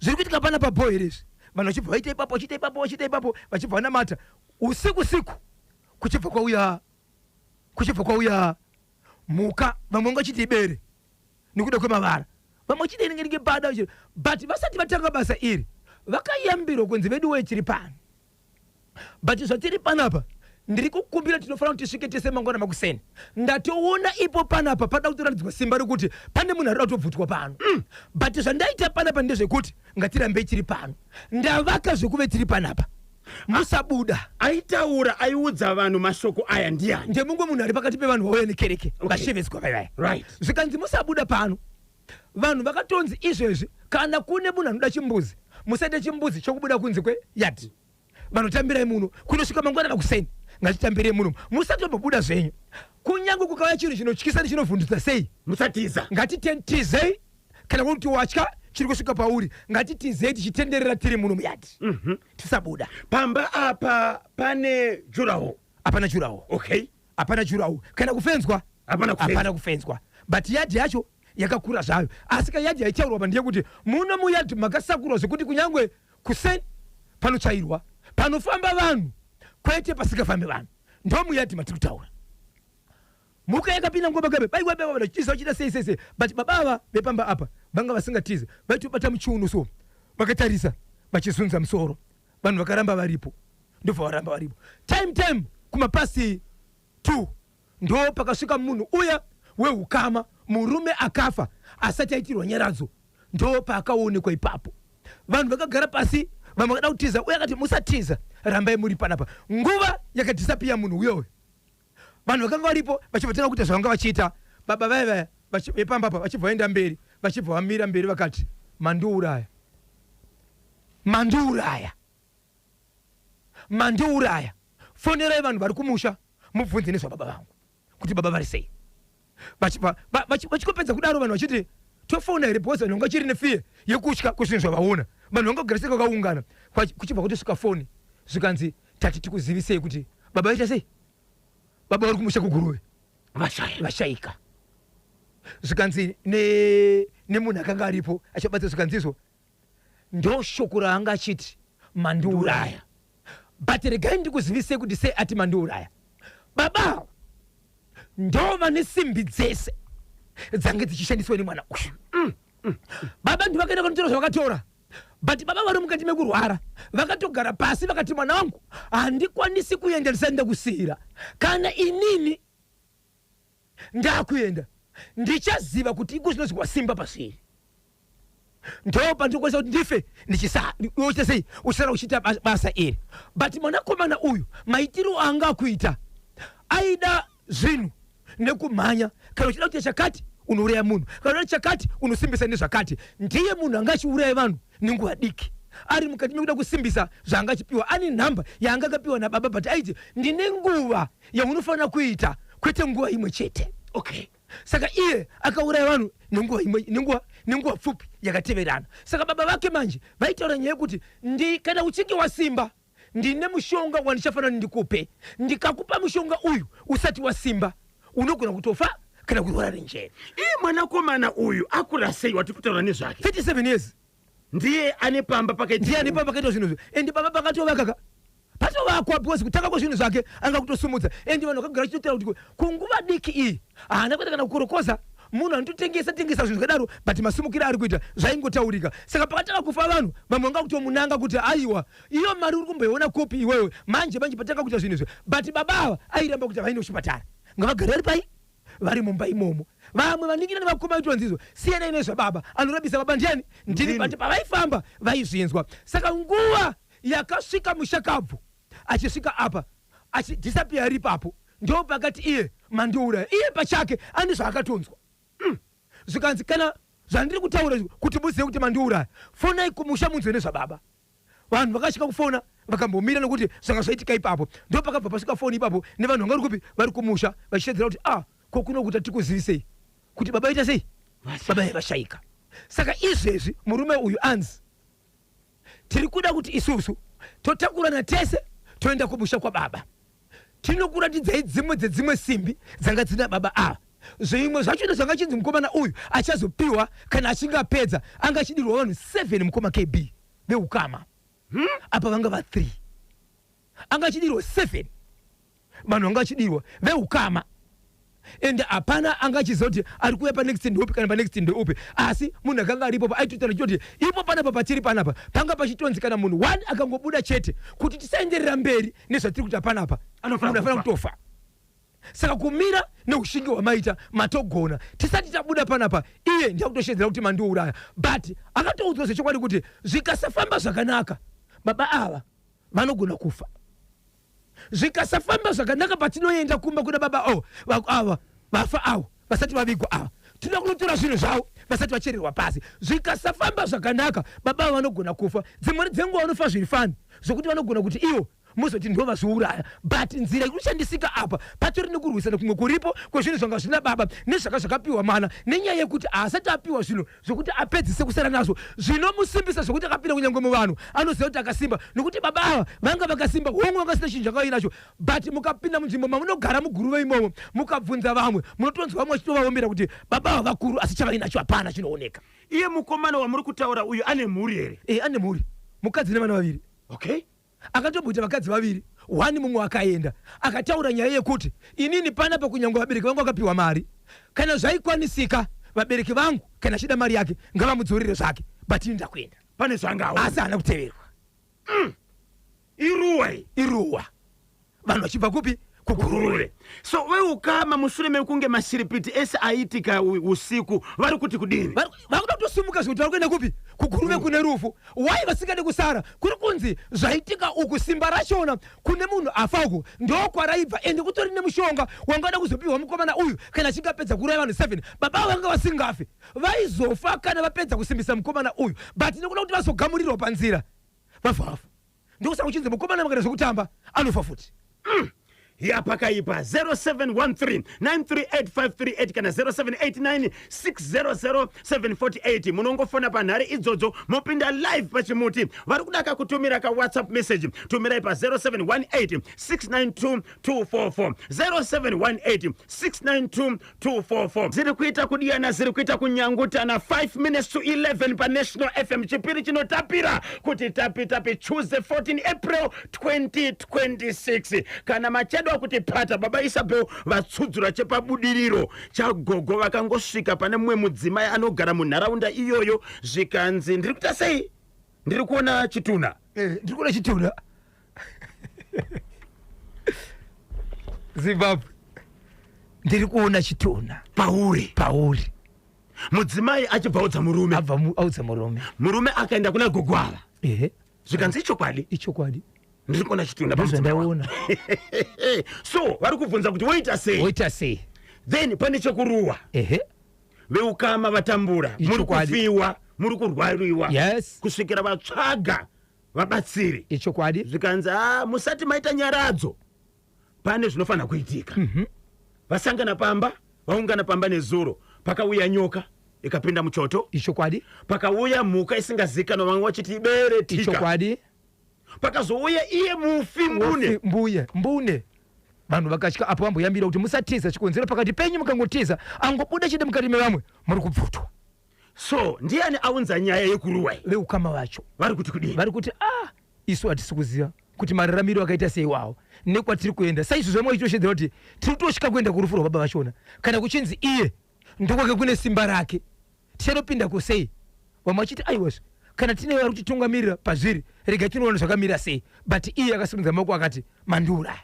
zviri kuitika panapa bho here izvi? Vanhu vachibva vaita ipapo, vachiita ipapo, vachiita ipapo, vachibva vanamata usiku siku, kuchibva kwauya mhuka. Vamwe vanga vachiti ibere nekuda kwemavara, vamwe vachiti inenge ringe pada, but vasati vatanga basa iri vakayambirwa kunzi vedu wee tiri pano, but zvatiri panapa ndiri kukumbira tinofanira kuti tisvike tese mangwana makuseni. Ndatoona ipo panapa pada kutoratidzwa simba rekuti pane munhu arida kutobvutwa pano. But zvandaita panapa ndezvekuti ngatirambei tiri pano, ndavaka zvekuve tiri panapa, musabuda. Aitaura, aiudza vanhu mashoko aya ndiani? Ndemumwe munhu ari pakati pevanhu vauya nekereke, vashevedzwa vaivaya. Zvikanzi musabuda pano. Vanhu vakatonzi izvezvi kana kune munhu anoda chimbuzi, musaite chimbuzi chokubuda kunze kweyadhi. Vanotambirai muno kunosvika mangwana makuseni, ngatitambirei muno, musatombobuda zvenyu, kunyange kukauya chinhu chinotyisa nechinovhundutsa sei. Musatiza. Ngatitizei. Kana kuti watya chiri kusvika pauri, ngatitizei tichitenderera tiri muno muyadhi, tisabuda. Pamba apa pane durawall? Hapana durawall. Hapana durawall kana kufenzwa. Hapana kufenzwa. Hapana kufenzwa, but yadhi yacho yakakura zvayo. Asi kayadhi yaitaurwa pa ndeyekuti muno muyadhi makasakurwa zvekuti kunyange kuseni panotsvairwa, panofamba vanhu kwete pasingafambi vanhu. Ndo muyadhi matiri kutaura. Mhuka yakapinda ngoma kabe baiwa baiwa, vachitiza, vachita sei sei sei, but baba ava vepamba apa vanga vasingatizi, vaitobata muchiuno so vakatarisa vachizunza musoro. Vanhu vakaramba varipo, ndobva varamba varipo time time kumapast 2 ndo pakasvika munhu uya weukama, murume akafa asati aitirwa nyaradzo. Ndo paakaonekwa ipapo. Vanhu vakagara pasi, vamwe vakada kutiza, uye akati musatiza, rambai muri panapa. Nguva yakadhisapiya munhu uyoyo, vanhu vakanga varipo vachibva tanga kuita zvavanga vachiita. Baba vaya vaya vepamba apa vachibva vaenda mberi, vachibva vamira mberi vakati, mandiuraya, mandiuraya, mandiuraya. Fonerai vanhu vari kumusha mubvunze nezvababa vangu kuti baba vari sei. Vachikopedza kudaro vanhu vachiti tofona here, because vanhu vanga vachiri nefear yekutya kwezvinhu zvavaona. Vanhu vanga kugara seka vakaungana, kuchibva kutosvika foni zvikanzi tati tikuzivisei kuti baba vaita sei, baba vari kumusha kuGuruve vashaika. Zvikanzi nemunhu akanga aripo achabatsira, zvikanzi izvo ndo shoko raanga achiti mandiuraya, but regai ndikuzivisei kuti sei ati mandiuraya. Baba ndo vane simbi dzese dzange dzichishandiswa nemwana uyu. Baba ndivakaenda kunotora zvavakatora, but baba vari mukati mekurwara vakatogara pasi vakati, mwana wangu, handikwanisi kuenda ndisati ndakusiyira. Kana inini ndakuenda, ndichaziva kuti iko zvinonzi wasimba pasviri, ndo pandinokwanisa kuti ndife ndichisa sei uchisara uchiita basa iri. But mwanakomana uyu, maitiro anga akuita, aida zvinhu nekumhanya. Kana uchida kuita chakati, unouraya munhu. Kana uchida chakati, unosimbisa nezvakati. Ndiye munhu anga achiuraya vanhu nenguva diki, ari mukati mekuda kusimbisa zvaanga achipiwa. Ane nhamba yaanga akapiwa nababa, but aiti ndine nguva yaunofanira kuita, kwete nguva imwe chete. Saka iye akauraya vanhu nenguva imwe, nenguva pfupi yakateverana. Saka baba vake manje vaitaura nyaya yekuti kana uchinge wasimba, ndine mushonga wandichafanira kuti ndikupe. Ndikakupa mushonga uyu usati wasimba, unogona kutofa kana kurwara nenjere. Iye mwanakomana uyu akura sei wati kutaura nezvake? 37 years. Ndiye ane pamba pakaita? Ndiye ane pamba pakaitwa zvinhu izvi, ende pamba pakatovakaka, patovakwa, because kutanga kwezvinhu zvake anga kutosumudza. Ende vanhu vakagara chitotaura kuti kunguva diki iyi haana kuita kana kukorokoza, munhu anototengesa tengesa zvinhu zvakadaro, but masumukiro ari kuita zvaingotaurika. Saka pakatanga kufa vanhu, vamwe vanga kutomunanga kuti aiwa, iyo mari uri kumboiona kupi iwewe? Manje manje patanga kuita zvinhu izvi, but baba ava airamba kuti havaende kuchipatara, ngavagare vari pai vari mumba imomo. Vamwe vaningira nevakoma vaitwa nzizo, siyanai nezvababa, anorabisa baba ndiani? Ndini. Ndini. But pavaifamba vaizvinzwa. Saka nguva yakasvika mushakabvu achisvika apa, achidhisapiya ari ipapo, ndo pakati iye mandiuraya. Iye pachake ane zvaakatonzwa. Zvikanzi kana zvandiri kutaura izvi, kuti muzive kuti mandiuraya, fonai kumusha munzwe nezvababa. Vanhu vakasvika kufona vakambomira nekuti zvanga zvaitika ipapo. Ndo pakabva pasvika foni ipapo nevanhu vanga vari kupi, vari kumusha, vachishedzera kuti ah, ko kuno kuti tikuzivisei kuti baba ita sei, baba vashayika. Saka izvezvi murume uyu anzi tiri kuda kuti isusu totakurana tese toenda kumusha kwababa, tinokuratidzai dzimwe dzedzimwe simbi dzanga dzina baba ava. Zvimwe zvacho zvanga chinzi mukomana uyu achazopiwa kana achinge apedza, anga achidirwa vanhu 7, mukoma KB, veukama. Apa vanga va3, anga achidirwa 7 vanhu vanga vachidirwa veukama, ende hapana anga achiziva kuti ari kuuya panext ndeupi kana panext ndeupi. Asi munhu akanga aripo aitotaura chitoti ipo panapa patiri panapa panga pachitonzi kana munhu one akangobuda chete kuti tisaenderera mberi nezvatiri kuita panapa, Anofanira munhu afanira kufa. Kutofa. Saka kumira neushingi hwamaita, matogona. Tisati tabuda panapa, iye ndiakutoshedzera kuti mandiuraya, but akatoudzwa zvechokwadi kuti zvikasafamba zvakanaka, baba ava vanogona kufa. Zvikasafamba zvakanaka patinoenda kumba kuna baba o ava vafa avo vasati vavigwa ava, tinoda kunotora zvinhu zvavo vasati vachererwa pasi, zvikasafamba zvakanaka, baba ava vanogona kufa. Dzimweni dzenguva vanofa zviri fani zvokuti vanogona kuti ivo muzoti ndo vazviuraya, but nzira irikushandisika apa patori nekurwisana kumwe kuripo kwezvinhu zvanga zvina baba nezvaka zvakapiwa mwana, nenyaya yekuti haasati apiwa zvinhu zvokuti apedzise kusara nazvo zvinomusimbisa, zvokuti akapinda kunyange muvanhu anoziva kuti akasimba, nokuti baba ava vanga vakasimba. Hongu, vanga vasina chinhu chakavainacho, but mukapinda munzvimbo mamunogara muGuruve imomo, mukabvunza vamwe, munotonzwa vamwe vachitovaombera kuti baba ava vakuru, asi chavainacho hapana chinooneka. Iye mukomana wamuri kutaura uyu ane mhuri here? E, ane mhuri, mukadzi nevana vaviri. Akatomboita vakadzi vaviri, one mumwe akaenda. Akataura nyaya yekuti inini panapa kunyange vabereki vangu vakapiwa mari, kana zvaikwanisika, vabereki vangu kana achida mari yake ngavamudzorere zvake, but ini ndakuenda. Pane zvangaona. Asi haana kuteverwa. Iruwa iyi. Iruwa, vanhu vachibva kupi? Kuguruve. So veukama, mushure mekunge mashiripiti ese aitika usiku, vari kuti kudini? Vakuda kutosimuka zvekuti vari kuenda kupi? Kuguruve kune rufu. Wai vasingade kusara? Kuri kunzi zvaitika uku, simba rachona kune munhu afa uku ndokwaraibva, ende kutori nemushonga wangada kuzopiwa mukomana uyu kana achinge apedza kuuraya vanhu 7. Baba vanga vasingafi, vaizofa kana vapedza kusimbisa mukomana uyu, but nekuda kuti vazogamurirwa panzira, vafa vafa. Ndokusaka kuchinzi mukomana makaita zvekutamba anofa futi. Yapakaipa. 0713 938538 kana 0789 600 748. Munongofona panhare idzodzo, mopinda live pachimuti. Vari kudaka kutumira kaWhatsApp message, tumirai pa 0718 692 244, 0718 692 244. Ziri kuita kudiyana, ziri kuita kunyangutana. 5 minutes to 11 paNational FM, chipiri chinotapira kuti tapi tapi, Tuesday 14 April 2026. Kana machado akuti pata, Baba Isabel vatsudzura chepabudiriro chagogo vakangosvika pane mumwe mudzimai anogara munharaunda iyoyo, zvikanzi, "Ndiri kuita sei? Ndiri kuona chitunha." Ndiri kuona chitunha. Zimbabwe, ndiri kuona chitunha. Pauri. Pauri. Mudzimai achibva audza murume. Abva audza murume. Murume akaenda kuna gogo ava. Zvikanzi, "Ichokwadi." Ichokwadi. "Ndiri kuona chitunha pamudzimai wangu." Ndozvandaona. So vari kubvunza kuti woita sei? Woita sei? Then pane chekuruwa. Veukama vatambura, muri kufiwa, muri kurwariwa, kusvikira vatsvaga vabatsiri. Zvikanzi, "A, musati maita nyaradzo, pane zvinofanira kuitika." Vasangana pamba, vaungana pamba nezuro, pakauya nyoka ikapinda muchoto. Pakauya mhuka isingazikanwa, vamwe vachiti ibere tika. Pakazouya iye mufi mbune. Mbuye mbune. Vanhu vakatya apo vamboyambira kuti musatiza, chikonzero pakati penyu mukangotiza, angobuda chete mukati mevamwe, muri kubvutwa. So ndiani aunza nyaya yekuruwa iyi? Veukama vacho. Vari kuti kudini? Vari kuti, "A, isu hatisi kuziva kuti mararamiro akaita sei wawo nekwatiri kuenda." Saizvozvo vamwe vachitoshedzera kuti tiri kutosvika kuenda kurufu rwababa vachona, kana kuchinzi iye ndokwake kune simba rake, tichanopinda kusei? Vamwe vachiti, "Aiwazve, kana tine vari kutitungamirira pazviri, rega tinoona zvakamira sei." But iye akasimudza maoko akati, "Mandiuraya."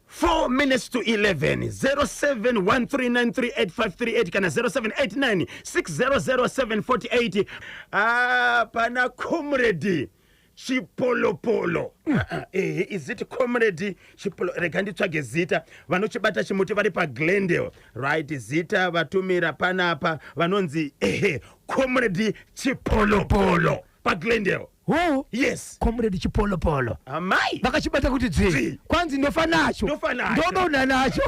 4 minutes to 11, 0713938538 kana 0789 600748. Ah, pana Comrade Chipolopolo. Ah, ah, is it Comrade Chipolo? Rega nditsvage zita. Vanochibata chimuti vari paGlendale, right? Zita vatumira panapa, vanonzi, ehe, Comrade Chipolopolo paGlendale. Ho. Yes. Comrade Chipolopolo. Amai. Vakachibata kuti dzvi. Dzvi. Kwanzi ndofa nacho. Ndofa nacho. Ndodonha nacho.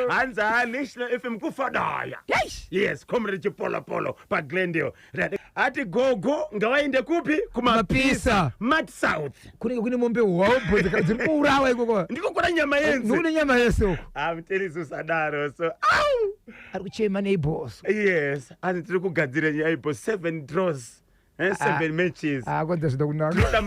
Hanzi, ha, National FM kufadaya. Yes. Yes, Comrade Chipolopolo paGlendale. Right. Ati gogo ngavaende kupi? Kumapisa. Kumapisa. Mat South. Kunenge kune mombe hwabho dziri kuurawa ikoko. Ndiko kuna nyama yenzi. Ndikune nyama yese uko. Amuterisi, usadaro. So au. Ari kuchema neibhoso. Yes, ani tiri kugadzira nyaya ipo, seven draws, seven matches. Kwanza zvida kunaka. Tinoda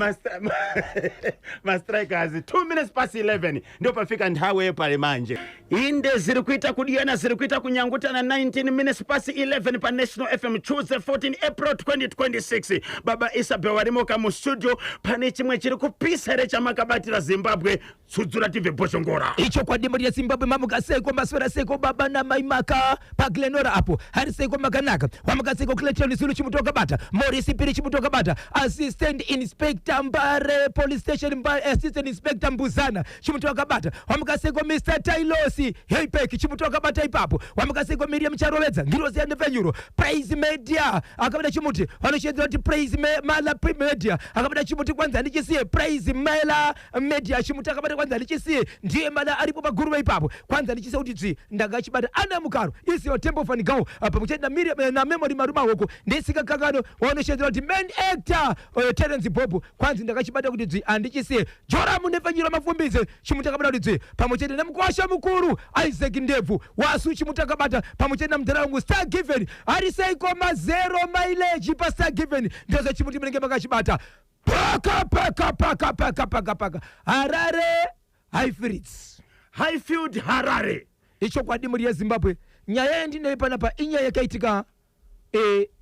mastrikers. 2 minutes past 11 ndo pafika nthawi yepale manje. Inde ziri kuita kudiyana, ziri kuita kunyangutana. 19 minutes past 11 paNational FM, Tuesday 14 April 2026. Baba Isabel varimoka mustudio. Pane chimwe chiri kupisa here chamakabatira Zimbabwe? Tsudzura tibve Bhozhongora. Ichokwadi, mhuri yeZimbabwe, mamuka seiko? Maswera seiko baba namai maka paGlenora apo? Hari seiko? Makanaka? Wamuka seiko? Clayton Zulu, chimuti wakabata. Morisi Piri, chimuti wakabata. Assistant Inspector Mbare Police Station, Assistant Inspector Mbuzana, chimuti wakabata. Wamuka seiko Mr Tailosi Heipek? Chimuti wakabata ipapo. Wamuka seiko Miriam Charovedza, ngirozi yanepfenyuro? Praise Media akabata chimuti, vanoshedzera kuti Praise Mala Media akabata chimuti. Kwanza ndichisiye Praise Mela Media, chimuti akabata. Kwanza ndichisiye ndiye mala aripo paguruve ipapo. Kwanza ndichisiye kuti dzvi ndakachibata. Ana mukaro isiyo Temple van Gau pamwe chete na Memory Marumahoko ndisikakakano, vanoshedzera kuti main actor Terence Bob. Kwanzi ndakachibata kuti dzvi, handichisiye. Joramu nepfenyuro mafumbize, chimuti akabata kuti dzvi, pamwe chete nemukwasha mukuru Isaac Ndebvu Wasu, chimuti akabata, pamwe chete namudhara wangu Star Given. Ari seiko mazero mileage paStar Given? Ndozvo chimuti munenge makachibata. Paka paka paka paka paka paka, Harare Highfields. Highfield, Harare. Ichokwadi, mhuri yeZimbabwe, nyaya yandinayo panapa inyaya yakaitika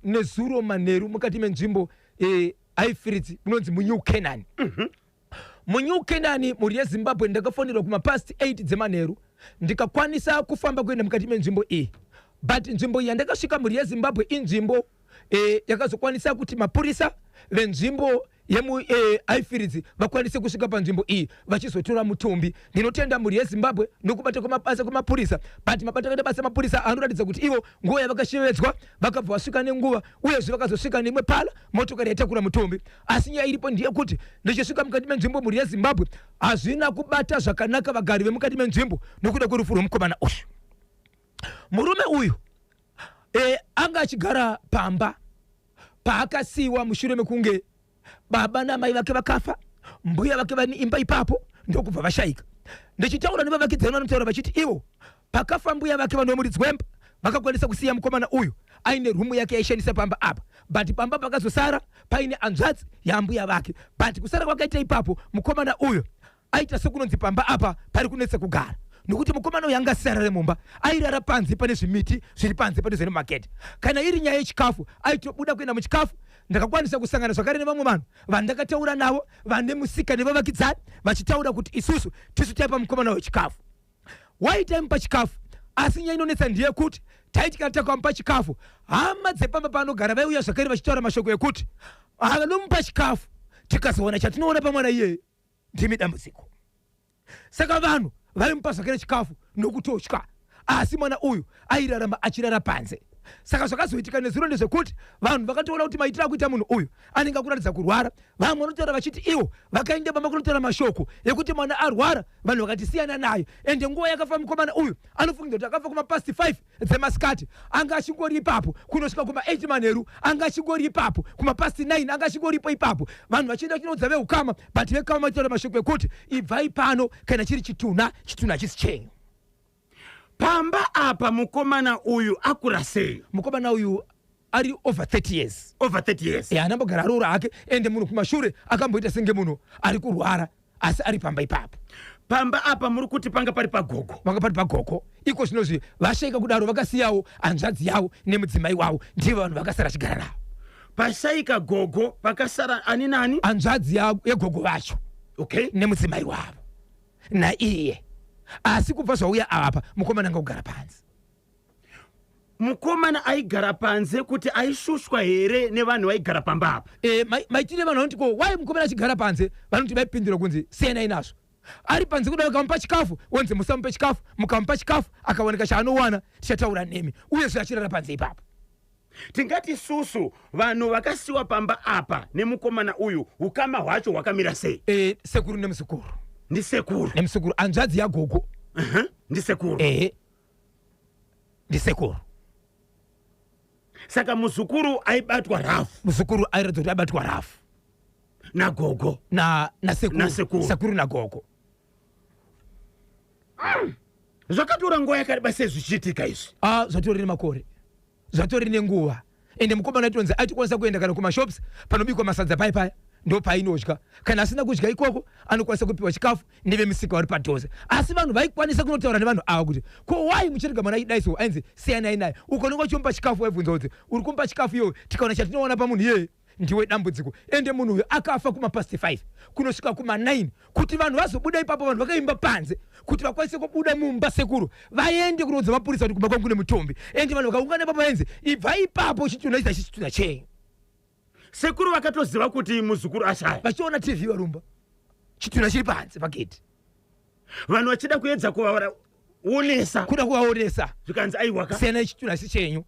nezuro manheru mukati menzvimbo Highfields, munonzi muNew Canaan. MuNew Canaan, mhuri yeZimbabwe, ndakafonerwa kumapast 8 dzemanheru, ndikakwanisa kufamba kuenda mukati menzvimbo iyi. But nzvimbo iyi yandakasvika, mhuri yeZimbabwe, inzvimbo yakazokwanisa kuti mapurisa venzvimbo yemuHighfields vakwanise kusvika panzvimbo iyi vachizotora mutumbi. Ndinotenda mhuri yeZimbabwe nokubata kwamabasa kwemapurisa, but mabata akaita basa mapurisa anoratidza kuti ivo nguva yavakashevedzwa vakabva vasvika nenguva, uyezve vakazosvika neimwe pala motokari yaitakura mutumbi. Asi nyaya iripo ndeyekuti ndichisvika mukati menzvimbo, mhuri yeZimbabwe, hazvina kubata zvakanaka vagari vemukati menzvimbo nokuda kwerufu rwemukomana uyu. Murume uyu anga achigara pamba paakasiyiwa mushure mekunge baba namai vake vakafa, mbuya vake vane imba ipapo ndokubva vashayika. Ndichitaura nevavakidzani, vanotaura vachiti ivo pakafa mbuya vake vanomuridzi wemba vakakwanisa kusiya mukomana uyu aine rumu yake yaishandisa pamba apa, but pamba pakazosara paine hanzvadzi yambuya vake. But kusara kwakaita ipapo, mukomana uyu aita sekunonzi pamba apa pari kunetsa kugara, nokuti mukomana uyu anga asisarare mumba, airara panze pane zvimiti zviri panze padhuze nemagedhi. Kana iri nyaya yechikafu, aitobuda kuenda muchikafu. Ndakakwanisa kusangana zvakare nevamwe vanhu vandakataura navo vane musika nevavakidzani, vachitaura kuti isusu tisu taipa mukomana wechikafu. Wai taimupa chikafu, asi nyaya inonetsa ndeyekuti taiti kana takamupa chikafu, hama dzepamba paanogara vaiuya zvakare vachitaura mashoko ekuti vanomupa chikafu, tikazowana chatinoona pamwana iyeye ndimi dambudziko. Saka vanhu vaimupa zvakare chikafu nokutotya, asi mwana uyu airarama achirara panze. Saka zvakazoitika nezuro ndezvekuti vanhu vakatoona kuti maitiro akuita munhu uyu anenge akuratidza kurwara. Vamwe vanotaura vachiti ivo vakaenda pamba kunotaura mashoko ekuti mwana arwara, vanhu vakati siyana naye. Ende nguva yakafa mukomana uyu, anofungidzwa kuti akafa kumapast 5 dzemasikati, anga achingori ipapo kunosvika kuma8 manheru, anga achingori ipapo kumapast 9, anga achingoripo ipapo. Vanhu vachienda vachinoudza veukama, but vekama vachitaura mashoko ekuti ibvai pano, kana chiri chitunha, chitunha hachisi chenyu. Pamba apa mukomana uyu akura sei? Mukomana uyu ari over 30 years. Over 30 years. Anambogara aroora hake, ende munhu kumashure akamboita senge munhu ari kurwara, asi ari pamba ipapo. Pamba apa muri kuti panga pari pagogo? Panga pari pagogo. Iko zvinozvi vashayika kudaro, vakasiyawo hanzvadzi yavo nemudzimai wavo, ndivo vanhu vakasara achigara navo. Pashayika gogo, pakasara ani nani? Hanzvadzi yegogo vacho nemudzimai wavo naiye. Asi kubva zvauya apa, mukomana anga kugara panze. Mukomana aigara panze kuti aishushwa here nevanhu vaigara pamba apa? Maitire vanhu vanoti ko wai mukomana achigara panze, vanoti vaipindura kunzi siyanai nazvo, ari panze kuda vakamupa chikafu, wonzi musamupe chikafu, mukamupa chikafu akawanika chaanowana tichataura nemi. Uyezve achirara panze ipapo. Tingati susu vanhu vakasiwa pamba apa nemukomana uyu, ukama hwacho hwakamira sei? Sekuru nemuzukuru. Ndisekuru? Nemuzukuru, hanzvadzi yagogo. Ndisekuru. Ehe, ndisekuru. Saka muzukuru aibatwa rafu? Muzukuru airatidza kuti aibatwa rafu. Nagogo? Na nasekuru. Nasekuru. Sekuru nagogo. Zvakatora nguva yakareba sei zvichiitika izvi? Ah, zvatori nemakore, zvatori nenguva. Ende mukomana aitonzi aitokwanisa kuenda kana kumashops panobikwa masadza paya paya, ndo paainodya. Kana asina kudya ikoko, anokwanisa kupiwa chikafu nevemusika vari padhuze. Asi vanhu vaikwanisa kunotaura nevanhu ava kuti ko wai muchirega mwana achidai so, ainzi siyanai naye. Ukononga uchimupa chikafu, waibvunza kuti uri kumupa chikafu iyoyo, tikaona chatinoona pamunhu iyeye ndiwe dambudziko. Ende munhu uyu akafa kumapast 5 kunosvika kuma9 kuti vanhu vazobuda ipapo, vanhu vakaimba panze kuti vakwanise kubuda mumba, sekuru, vaende kunoudza mapurisa kuti kumba kwangu kune mutumbi. Ende vanhu vakaungana ipapo, vainzi ibva ipapo, chitunha ichi hachisi chitunha chenyu. Sekuru vakatoziva kuti muzukuru ashaya? Vachiona TV varumba, chitunha chiri panze pagedhi. Vanhu vachida kuedza kuvaonesa? Kuda kuvaonesa. Zvikanzi aiwaka. Siyanai, chitunha si chenyu.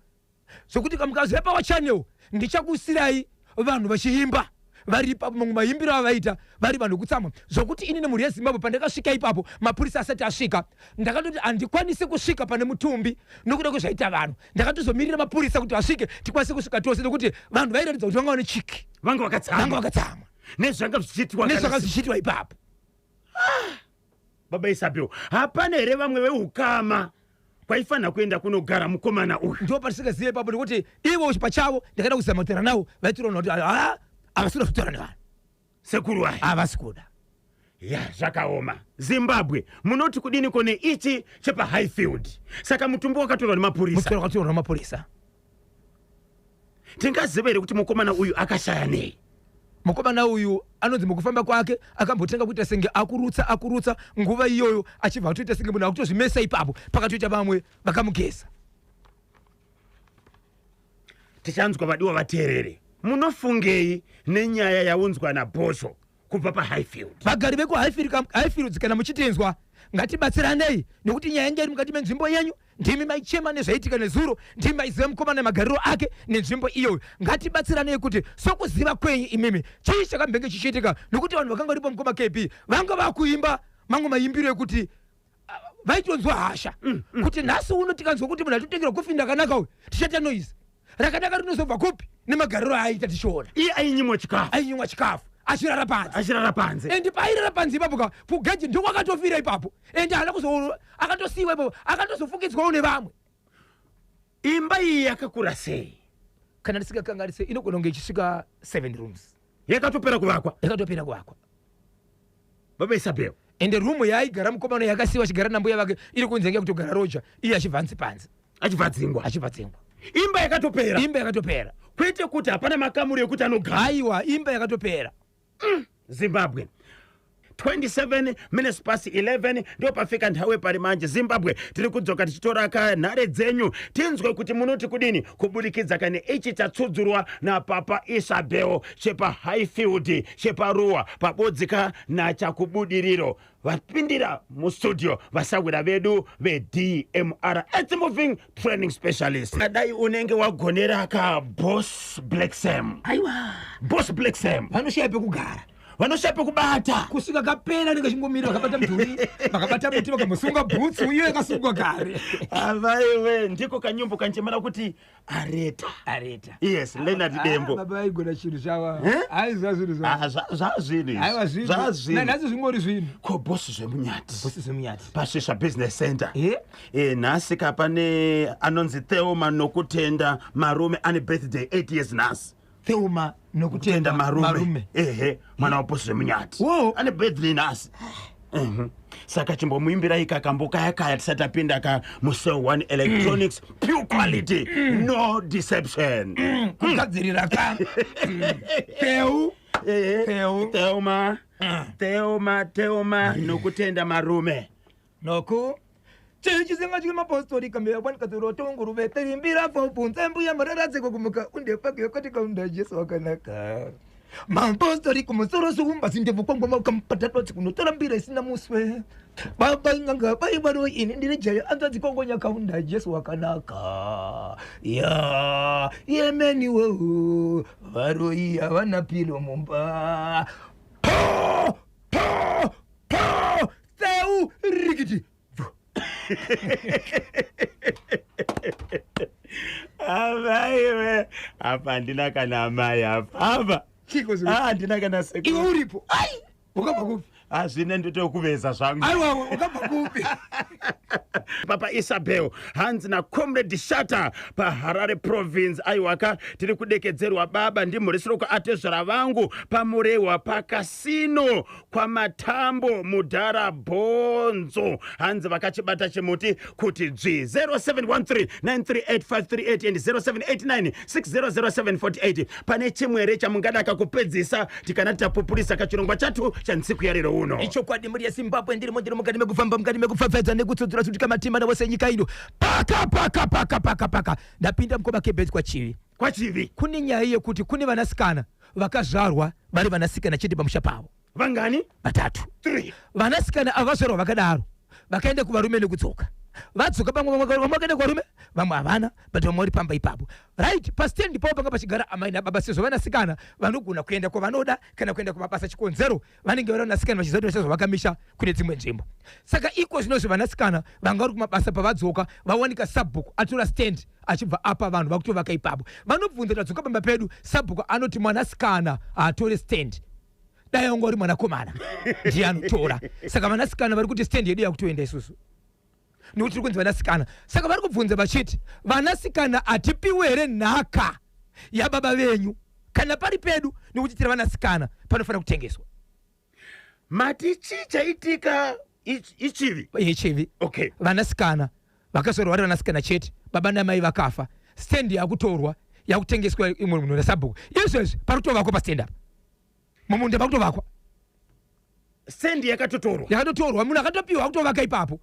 Zvokuti kamukazoya pawachannel, ndichakusirai vanhu vachiimba vari ipapo, mamwe maimbiro avaita vari vanhu vekutsamwa. Zvokuti ini nemhuri yeZimbabwe, pandakasvika ipapo mapurisa asati asvika, ndakatoti handikwanisi kusvika pane mutumbi nokuda kwezvaita vanhu. Ndakatozomirira mapurisa kuti vasvike tikwanise kusvika tose, nekuti vanhu vairatidza kuti vanga vane chiki. Vanga vanga vakatsamwa. Vakatsamwa. Nezvanga zvichiitwa. Nezvanga zvichiitwa ipapo. Baba Isabel, hapana here vamwe veukama kwaifanira kuenda kunogara mukomana uyu? Ndo patisingazive ipapo, nekuti ivo pachavo ndakada kuzama kutaura navo, vaitoona kuti ha, havasi kuda kutaura nevanhu. Sekuru aya? Havasi kuda. Ya, zvakaoma. Zimbabwe, munoti kudiniko neichi chepaHighfield? Saka mutumbi wakatorwa nemapurisa? Mutumbi wakatorwa nemapurisa. Tingaziva here kuti mukomana uyu akashaya nei? Mukomana uyu anonzi mukufamba kwake akambotenga kuita senge akurutsa akurutsa nguva iyoyo achibva atoita senge munhu akutozvimesa ipapo pakatoita vamwe vakamugeza. Tichanzwa vadiwa vateereri, munofungei nenyaya yaunzwa naBhosvo kubva paHighfield? Vagari vekuHighfields, kana muchitinzwa, ngatibatsiranei nekuti nyaya yange iri mukati menzvimbo yenyu. Ndimi maichema nezvaiitika nezuro, ndimi maiziva mukomana nemagariro ake nenzvimbo iyoyo. Ngatibatsiranei kuti sokuziva kwenyu imimi, chii chakambenge chichiitika, nekuti vanhu vakanga varipo mukoma KB vanga vakuimba mamwe maimbiro ekuti vaitonzwa hasha kuti nhasi uno tikanzwa kuti munhu atotengerwa kofini rakanaka uyu, tichaita noise. Rakanaka rinozobva kupi nemagariro aaita tichiona? Iye ainyimwa chikafu. Ainyimwa chikafu, achirara panze. Achirara panze. And paairara panze ipapo ka, kugeji ndokwakatofira ipapo, and haana kuzo, akatosiyiwa ipapo, akatozofukidzwawo nevamwe. Imba iyi yakakura sei? Kana ndisingakanganise, inogona kunge ichisvika 7 rooms. Yakatopera kuvakwa? Yakatopera kuvakwa. Baba Isabel. Ende rumu yaaigara mukomana yakasiyiwa achigara nambuya vake iri kunze, nge kutogara roja, iye achibva anzi panze. Achibva adzingwa. Achibva dzingwa. Imba yakatopera? Imba yakatopera. Kwete kuti hapana makamuri ekuti anogara? Aiwa, imba yakatopera. Zimbabwe, 27 minutes past 11 ndo pafika nthawi pali manje. Zimbabwe, tiri kudzoka tichitora ka nhare dzenyu, tinzwe kuti munoti kudini kubudikidza kane ichi chatsudzurwa napapa Isabel chepaHighfield, cheparuwa pabodzika nachakubudiriro. Vapindira mustudio vasawira vedu veDMR Earth Moving Training Specialist. Dai unenge wagonera ka Boss Black Sam. Aiwa. Boss Black Sam. Vanoshaya pekugara. Vanoshaya pekubata. Kusvika kapera anenge achingomira vakabata mudhuri, vakabata muti, vakambosunga bhutsu iyo yakasungwa kare. Avaiwe, ndiko kanyumbu kanchemera kuti areta. Areta. Yes, Leonard Dembo. Baba vaigona chinhu chava. Eh? Aiziva zvinhu zvavo. Ah, zvazvinhu. Aiwa, zvinhu. Zvazvinhu. Nanhasi zvingori zvinhu. Ko Boss Zvemunyati? Boss Zvemunyati. Pashisha Business Center. Eh? E, nhasi ka pane anonzi Theoma Nokutenda Marume ane birthday, 8 years nhasi. Theoma Nokutenda Nokutenda Marume. Marume. Ehe, mwana waBoss Zvemunyati. Wo. Ane birthday nhasi. Saka chimbomuimbirai kakambo kaya kaya tisati tapinda ka musel 1 Electronics, pure quality, no deception. Kugadzirira ka Theo. Theo. Theoma, Theoma, Theoma Nokutenda Marume. Noku chichisinga chiri mapostori kambeya kwanikadzorotonguruvete terimbira fobvunza mbuya mararadziko kumuka undepakekatika Jesu wakanaka. Mapostori kumusoro suumba zindebvu kwangwama kamupatatotsi kunotora mbira isina muswe. Baba inganga baibaro ini ndiri jaya anzadzi kongonya kaunda Jesu wakanaka ya yemeniwo varoi havana pilo mumba. Po po po tseu rikiti. Avaiwe, apa handina kana amai apa apa. Chiko Ah, handina kana Iwe sekuru. uripo ai, wakabva kupi? Hazvina, ndotokuveza zvangu. Aiwa, wakabva kupi? Papa Isabel, hanzi naComrade Shata paHarare Province. Aiwaka, tiri kudekedzerwa baba, ndimhurisiro kuatezvara vangu paMurehwa pakasino kwamatambo, mudhara Bhonzo. Hanzi vakachibata chimuti kuti dzvi. 0713 938538 and 0789 600748. Pane chimwere chamungadaka kupedzisa tikana tapupurisa kachirongwa chatu chantsiku yarero uno? Ichokwadi, mhuri yeZimbabwe, ndirimo, ndiri mukati mekufamba, mukati mekupfapfaidza nekutsudzura tsutika matima nawose nyika ino. Paka paka paka paka paka ndapinda mukoma Kebhedzi kwaChivi. KwaChivi. Kune nyaya yekuti kune vanasikana vakazvarwa vari vanasikana chete pamusha pavo. Vangani? Vatatu. 3. Vanasikana ava vazvarwa vakadaro, vakaenda kuvarume nekudzoka. Vadzoka, pamwe vamwe vakaenda kuvarume, vamwe havana, but vamwe vari pamba ipapo. Right, pastendi pavo panga pachigara amai nababa, sezvo vanasikana vanogona kuenda kwavanoda kana kuenda kumabasa. Chikonzero, vanenge vari vanasikana vachiziva kuti vachazovakamisha kune dzimwe nzvimbo. Saka iko zvinozvi vanasikana vanga vari kumabasa, pavadzoka vawanika sabhuku atora stand achibva apa vanhu vakutovaka ipapo. Vanobvunza, "Tadzoka pamba pedu." Sabhuku anoti mwanasikana haatore stand, dai wanga uri mwanakomana ndiye anotora. Saka vanasikana vari kuti stand yedu yakutoenda isusu nekuti tiri kunzi vanasikana. Saka vari kubvunza vachiti, vanasikana hatipiwe here nhaka yababa venyu kana pari pedu, nekuti tiri vanasikana panofanira kutengeswa? Mati chii chaitika? IChivi? YeChivi. Vanasikana vakazvarwa vari vanasikana chete, baba namai vakafa, stendi yakutorwa, yakutengeswa imwe munhu nesabhuku. Izvezvi pari kutovakwa pastendi apa. Mumunda pakutovakwa. Sendi yakatotorwa. Yakatotorwa, munhu akatopiwa akutovaka ipapo.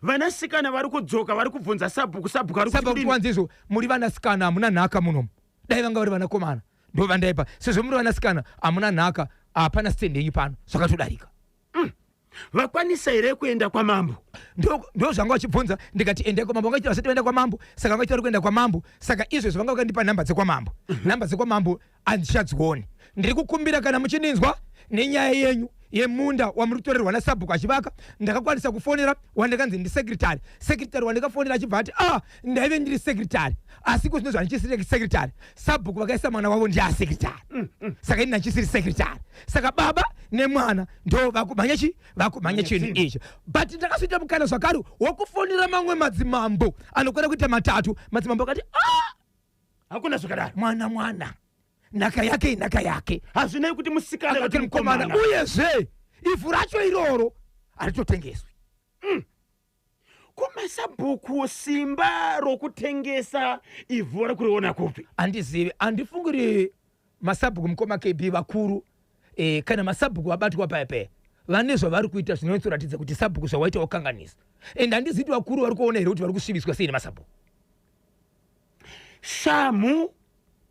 Vanasikana vari kudzoka vari kubvunza sabhuku, sabhuku ari sabhuku kuti wanzi izvo muri vanasikana hamuna nhaka munomu. Dai vanga vari vanakomana ndovandaipa, sezvo muri vanasikana hamuna nhaka, hapana stand yenyu pano, zvakatodarika. Vakwanisa here kuenda kwamambo? Ndo zvanga vachibvunza, ndikati endai kwamambo. Vanga vasati vaenda kwamambo, saka vanga vari kuenda kwamambo. Saka izvezvo vanga vakandipa nhamba dzekwamambo, nhamba dzekwamambo handichadzioni. Ndiri kukumbira kana muchininzwa nenyaya yenyu yemunda wamuri kutorerwa nasabhuku achivaka. Ndakakwanisa kufonera wandakanzi ndisecretary, secretary wandakafonera achibva ati, "Ah, ndaive ndiri secretary, asi kuzvinozvo handichisiri secretary. Sabhuku vakaisa mwana wavo ndiasecretary, saka ini handichisiri secretary." Saka baba nemwana ndo vakumhanya chi vakumhanya chinhu ichi. But ndakazoita mukana zvakare wokufonera mamwe madzimambo anokwana kuita matatu. Madzimambo akati, "Ah, hakuna zvakadaro. Mwana nhaka yake inhaka yake." Hazvinei kuti musikana akati kuti mukomana. Mukomana. Uyezve ivhu racho iroro haritotengeswi. Kumasabhuku simba rokutengesa ivhu vari kuriona kupi? Handizivi, handifungiri masabhuku, mukoma KB, vakuru kana masabhuku vabatwa paya paya vane zvavari kuita zvinonyatsoratidza kuti sabhuku zvawaita wakanganisa. And handizivi kuti vakuru vari kuona here kuti vari kusvibiswa sei nemasabhuku. Shamhu.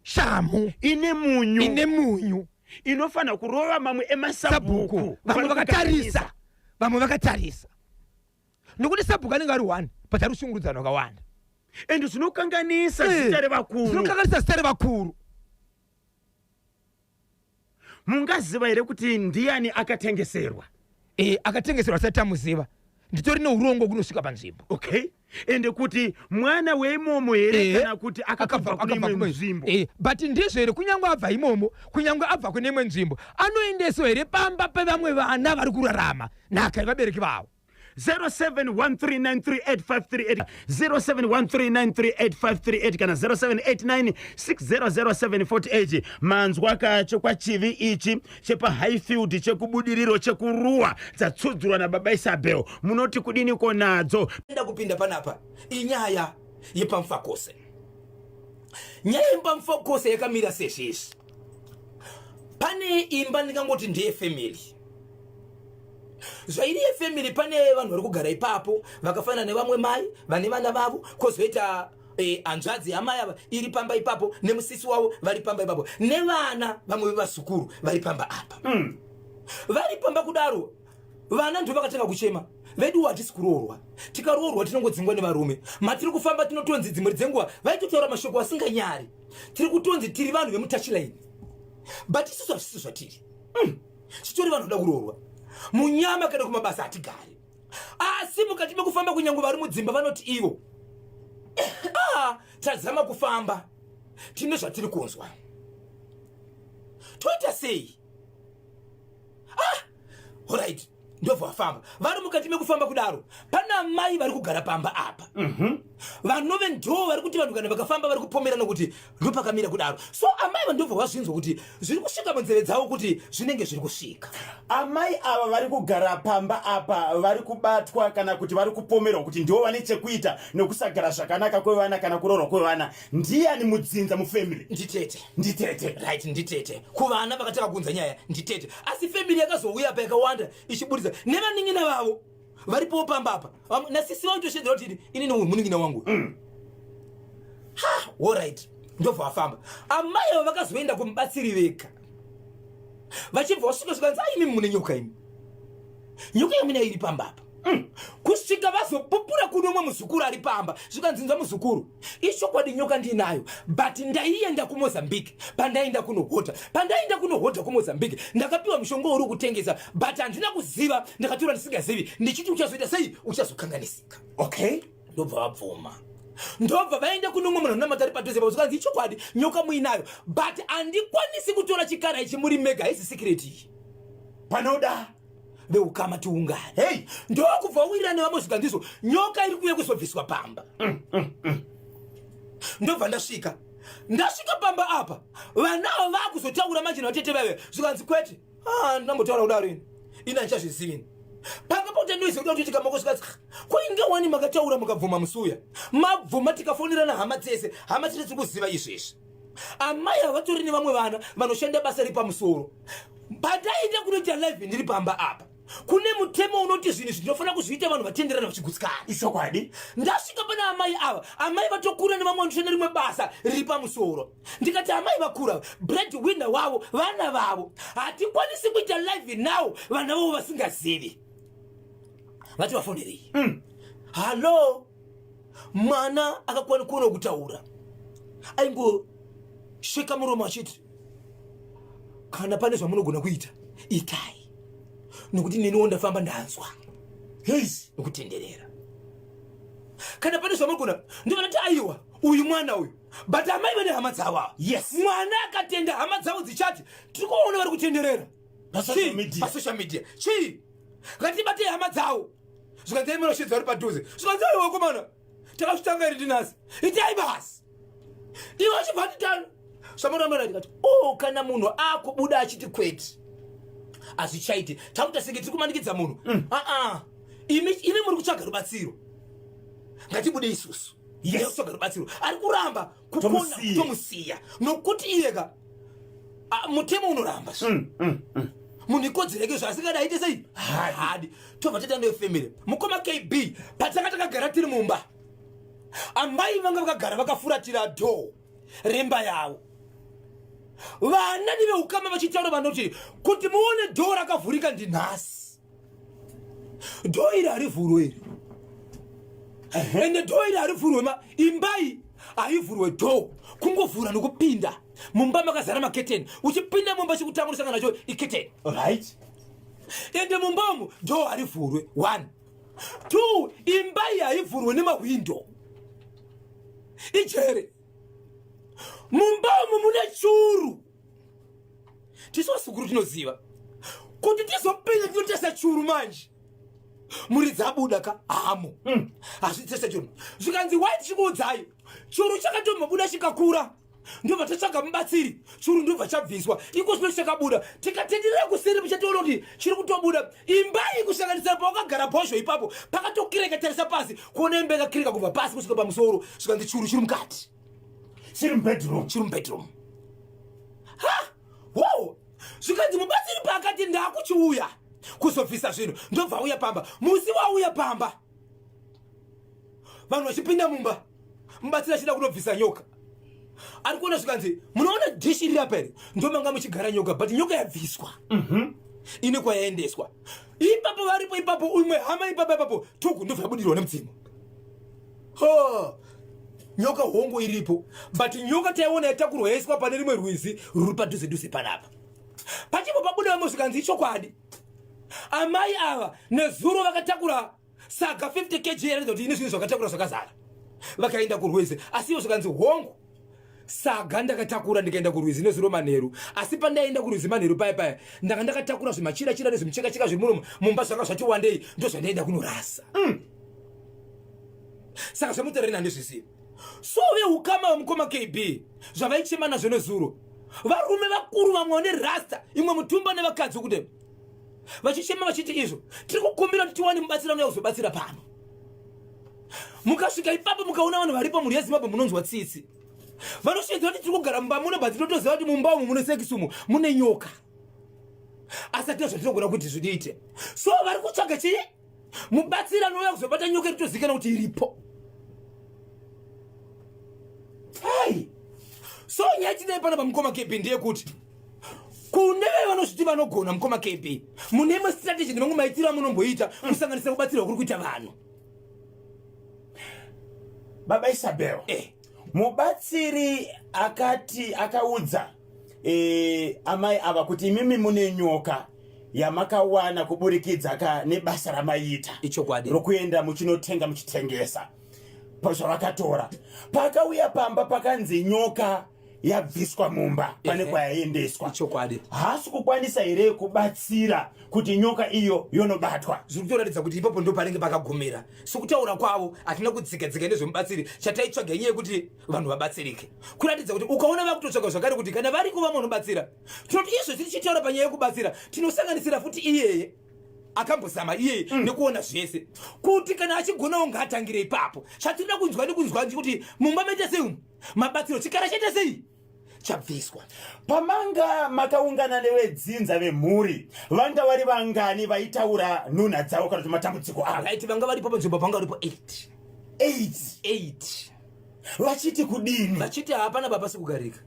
Shamhu. Ine munyu. Ine munyu. Inofanira kurova mamwe emasabhuku. Sabhuku vamwe vakatarisa, vamwe vakatarisa, nokuti sabhuku anenge ari one, but ari kushungurudzana vakawanda. And zvinokanganisa zita revakuru. Zvinokanganisa zita revakuru. Mungaziva here kuti ndiani akatengeserwa? Akatengeserwa asati tamuziva, nditori neurongwa kunosvika panzvimbo. Okay, ende kuti mwana weimomo here kana kuti akabva kune akabva imwe nzvimbo? But ndizvo here, kunyange abva imomo, kunyange abva kune imwe nzvimbo, anoendeswa here pamba pevamwe vana vari kurarama nhaka yevabereki vavo? 0713938538, 0713938538 kana 0789600748. Manzwa kacho kwachivi ichi chepaHighfield, chekuBudiriro, chekuRuwa, dzatsudzurwa nababa Isabel. Munoti kudiniko nadzo? Enda kupinda panapa inyaya yepaMufakose. Nyaya yepaMufakose yakamira sezvizvi: pane imba, ndingangoti ndeyefamily, zvairi yefamily. Pane vanhu vari kugara ipapo vakafanana nevamwe mai vane vana vavo, kwozoita hanzvadzi yamai ava iri pamba ipapo, nemusisi wavo vari pamba ipapo, nevana vamwe vevazukuru vari pamba apa. Vari pamba kudaro, vana ndo vakatanga kuchema, "Vedu hatisi kuroorwa, tikaroorwa tinongodzingwa nevarume. Matiri kufamba tinotonzi." Dzimwe dzenguva vaitotaura mashoko asinganyari, "Tiri kutonzi tiri vanhu vemutouchline, but isusu hazvisi zvatiri. Titori vanhu voda kuroorwa munyama, kana kumabasa hatigari." Asi mukati mekufamba, kunyange vari mudzimba vanoti ivo, "Ah, tazama kufamba, tine zvatiri kunzwa, toita sei?" Ah, alright, ndobva vafamba. Vari mukati mekufamba kudaro, pana mai vari kugara pamba apa vanove ndo vari kuti vanhu kana vakafamba vari kupomerana kuti ndopakamira kudaro. So amai vandobva vazvinzwa kuti zviri kusvika munzeve dzavo, kuti zvinenge zviri kusvika. Amai ava vari kugara pamba apa vari kubatwa kana kuti vari kupomerwa kuti ndivo vane chekuita nokusagara zvakanaka kwevana kana kuroorwa kwevana ndiani mudzinza, mufamily? Nditete. Nditete. Right, nditete. Kuvana vakatanga kuunza nyaya nditete, asi family yakazouya apa yakawanda ichiburitsa nevanin'ina vavo varipowo pamba apa. Nasisi vaitoshedzera kuti inini uyu munin'ina wangu. Ha, alright, ndobva vafamba. Amai ava vakazoenda kumubatsiri vega, vachibva vasvika zvikanzi, "Aimi mune nyoka, imi nyoka yamuna iri pamba apa." Kusvika vazopupura kuno umwe muzukuru ari pamba, zvikanzinzwa muzukuru, "Ichokwadi, nyoka ndinayo, but ndaienda kuMozambique. Pandaenda kunohodha, pandaenda kunohodha kuMozambique, ndakapiwa mushonga uri kutengesa, but handina kuziva, ndakatora ndisingazivi, ndichiti uchazoita sei, uchazokanganisika." Ndobva vabvuma, ndobva vaenda kuno umwe munhu anonamata ari padhuze papo. Zvikanzi, "Ichokwadi, nyoka muinayo, but handikwanisi kutora chikara ichi muri mega, haisi secret iyi." Panoda veukama tiungane. Hei. Ndokubva wirirana nevamwe, zvikanzizvo nyoka iri kuuya kuzobviswa pamba. Ndobva ndasvika pamba apa, vana ava vakuzotaura manje navatete vaive. Zvikanzi, "Kwete, ah, ndinambotaura kudaro ini, ini handichazvizivi ini. Panga pakuti noise kuda kutoitika mako." Zvikanzi, "Koinge wani makataura mukabvuma musuya mabvuma, tikafonirana hama dzese, hama dzese dziri kuziva izvezvi." Amai havatori nevamwe vana vanoshanda basa repamusoro. Pandaenda kunoita live ndiri pamba apa, kune mutemo unoti zvinhu izvi tinofanira kuzviita vanhu vatenderana vachigutsikana. Ichokwadi. Ndasvika pana amai ava, amai vatokura nevamwe vanoshanda rimwe basa riri pamusoro. Ndikati amai vakura, bread winner wavo vana vavo, hatikwanisi kuita live now vana vavo vasingazivi. Vati vafonerei. Hallo, mwana akakwana kuona kutaura, aingosheka muromo achiti kana pane zvamunogona kuita itai, nokuti neniwo ndafamba ndanzwa Yes. nokutenderera. Kana pane zvamunogona, ndovanoti aiwa uyu mwana uyu, but amai vane hama dzavo ava. Mwana akatenda hama dzavo dzichati tiri kuona vari kutenderera Pa-social Chii? media. Pasocial media chii, ngatibatei hama dzavo. Zvikanzi aimunoshedza vari padhuze, zvikanzi aiwa vakomana, takazvitanga iri ndinasi, itai basi. Ivo achibva titano zvamuramana, ndikati o kana munhu akubuda achiti kwete hazvichaiti, takuita senge tiri kumanikidza munhu. Aa, imi muri kutsvaga rubatsiro, ngatibude isusu. Kutsvaga rubatsiro ari kuramba kukona, Tomusiya. tomusiya, nokuti iyeka mutemo unoramba. Munhu ikodzero yake, zvaasingadi aite sei? Hadi. Tobva taita nefamily mukoma KB. Patanga takagara tiri mumba, amai vanga vakagara vakafuratira door remba yavo, vana neveukama vachitaura, vanoti kuti muone door rakavhurika ndinhasi, door iri harivhurwe iri, ende door iri harivhurwe ma imbai haivhurwe door, kungovhura nokupinda mumba makazara maketeni. Uchipinda mumba, chikutanga unosangana nacho iketeni. Ende mumba umu door harivhurwe, one, two, imba iyi haivhurwe nemahwindo, ijere. Mumba umu mune churu, tisu vasukuru tinoziva kuti tizopinda tinotesa churu. Manje muridzi abuda ka hamo, hazvitese churu. Zvikanzi wai tichikuudzai, churu chakatombobuda chikakura, ndobva tatsvaga mubatsiri, churu ndobva chabviswa. Iko zvino chakabuda, tikatenderera kuseri muchatoona kuti chiri kutobuda. Imba iyi, kusanganisira pawakagara bhozho ipapo, pakatokireka. Tarisa pasi kuona imba yakakireka kubva pasi kusvika pamusoro. Zvikanzi churu chiri mukati. Chiri mubedroom. Chiri mubedroom. Ha, wo zvikanzi mubatsiri paakati ndaakuchiuya kuzobvisa zvinhu, ndobva auya pamba. Musi wauya pamba, vanhu vachipinda mumba, mubatsiri achida kunobvisa nyoka, ari kuona. Zvikanzi munoona dhishi riri apa here? Ndomanga muchigara nyoka, but nyoka yabviswa, ine kwayaendeswa. Ipapo varipo ipapo, umwe hama ipapo ipapo tuku ndobva yabudirwa nemudzimu. Ha! Nyoka hongo iripo, but nyoka taiona yatakurwa yaiswa pane rimwe rwizi ruri padhuze dhuze panapa. Pachipo pabuda vamwe, zvikanzi ichokwadi, amai ava nezuro vakatakura saga 50 kg, yaratidza kuti ine zvinhu zvakatakura zvakazara, vakaenda kurwizi. Asi ivo zvikanzi hongu, saga ndakatakura ndikaenda kurwizi nezuro manheru, asi pandaenda kurwizi manheru paya paya ndanga ndakatakura zvimachira chira nezvimuchekacheka zviri muno mumba, zvanga zvati wandei, ndo zvandaenda kunorasa. Saka zvamutareni handizvisivi. So veukama vemukoma KB zvavaichema nazvo nezuro, varume vakuru vamwe vane rasta, imwe mutumba nevakadzi, kuti vachichema vachiti izvo tiri kukumbira kuti tiwane mubatsiri anouya kuzobatsira pano. Mukasvika ipapo mukaona vanhu varipo, mhuri yeZimbabwe, munonzwa tsitsi. Vanosvedza kuti tiri kugara mumba muno, but tinotoziva kuti mumba umu mune sekisumu, mune nyoka, asi hatina zvatinogona kuti zvidiite. So vari kutsvaga chii? Mubatsiri anouya kuzobata nyoka iritozikanwa kuti iripo. Ai, so nyaya tinai pana pamukoma KB ndeyekuti kune ve vanozviti vanogona, mukoma KB, mune imwe strategy nemamwe maitiro amunomboita, kusanganisira kubatsirwa kuri kuita vanhu. Baba Isabel, mubatsiri akati akaudza amai ava kuti imimi mune nyoka yamakawana kuburikidza ka nebasa ramaiita Ichokwadi. rokuenda muchinotenga muchitengesa. Pazvavakatora, pakauya pamba pakanzi nyoka yabviswa mumba pane kwayaendeswa. Ichokwadi. Haasi kukwanisa here kubatsira kuti nyoka iyo yonobatwa? Zviri kutoratidza kuti ipapo ndo panenge pakagumira. Sokutaura kwavo, hatina kudzika dzika nezvemubatsiri. Chataitsvaga inyaya yekuti vanhu vabatsirike. Kuratidza kuti ukaona vakutotsvaga zvakare kuti kana variko vamwe vanobatsira, tinoti izvo tichitaura panyaya yekubatsira, tinosanganisira futi iyeye akambozama iyeye nekuona zvese, kuti kana achigonawo ngaatangire ipapo. Chatinoda kunzwa nekunzwa ndikuti mumba maita sei umu, mabatsiro chikara chaita sei. Chabviswa. Pamanga makaungana nevedzinza vemhuri, vanga vari vangani vaitaura nhunha dzavo kana kuti matambudziko avo? Right, vanga varipo panzvimbo panga varipo 8. 8. 8. Vachiti kudini? Vachiti hapana baba sikugarika.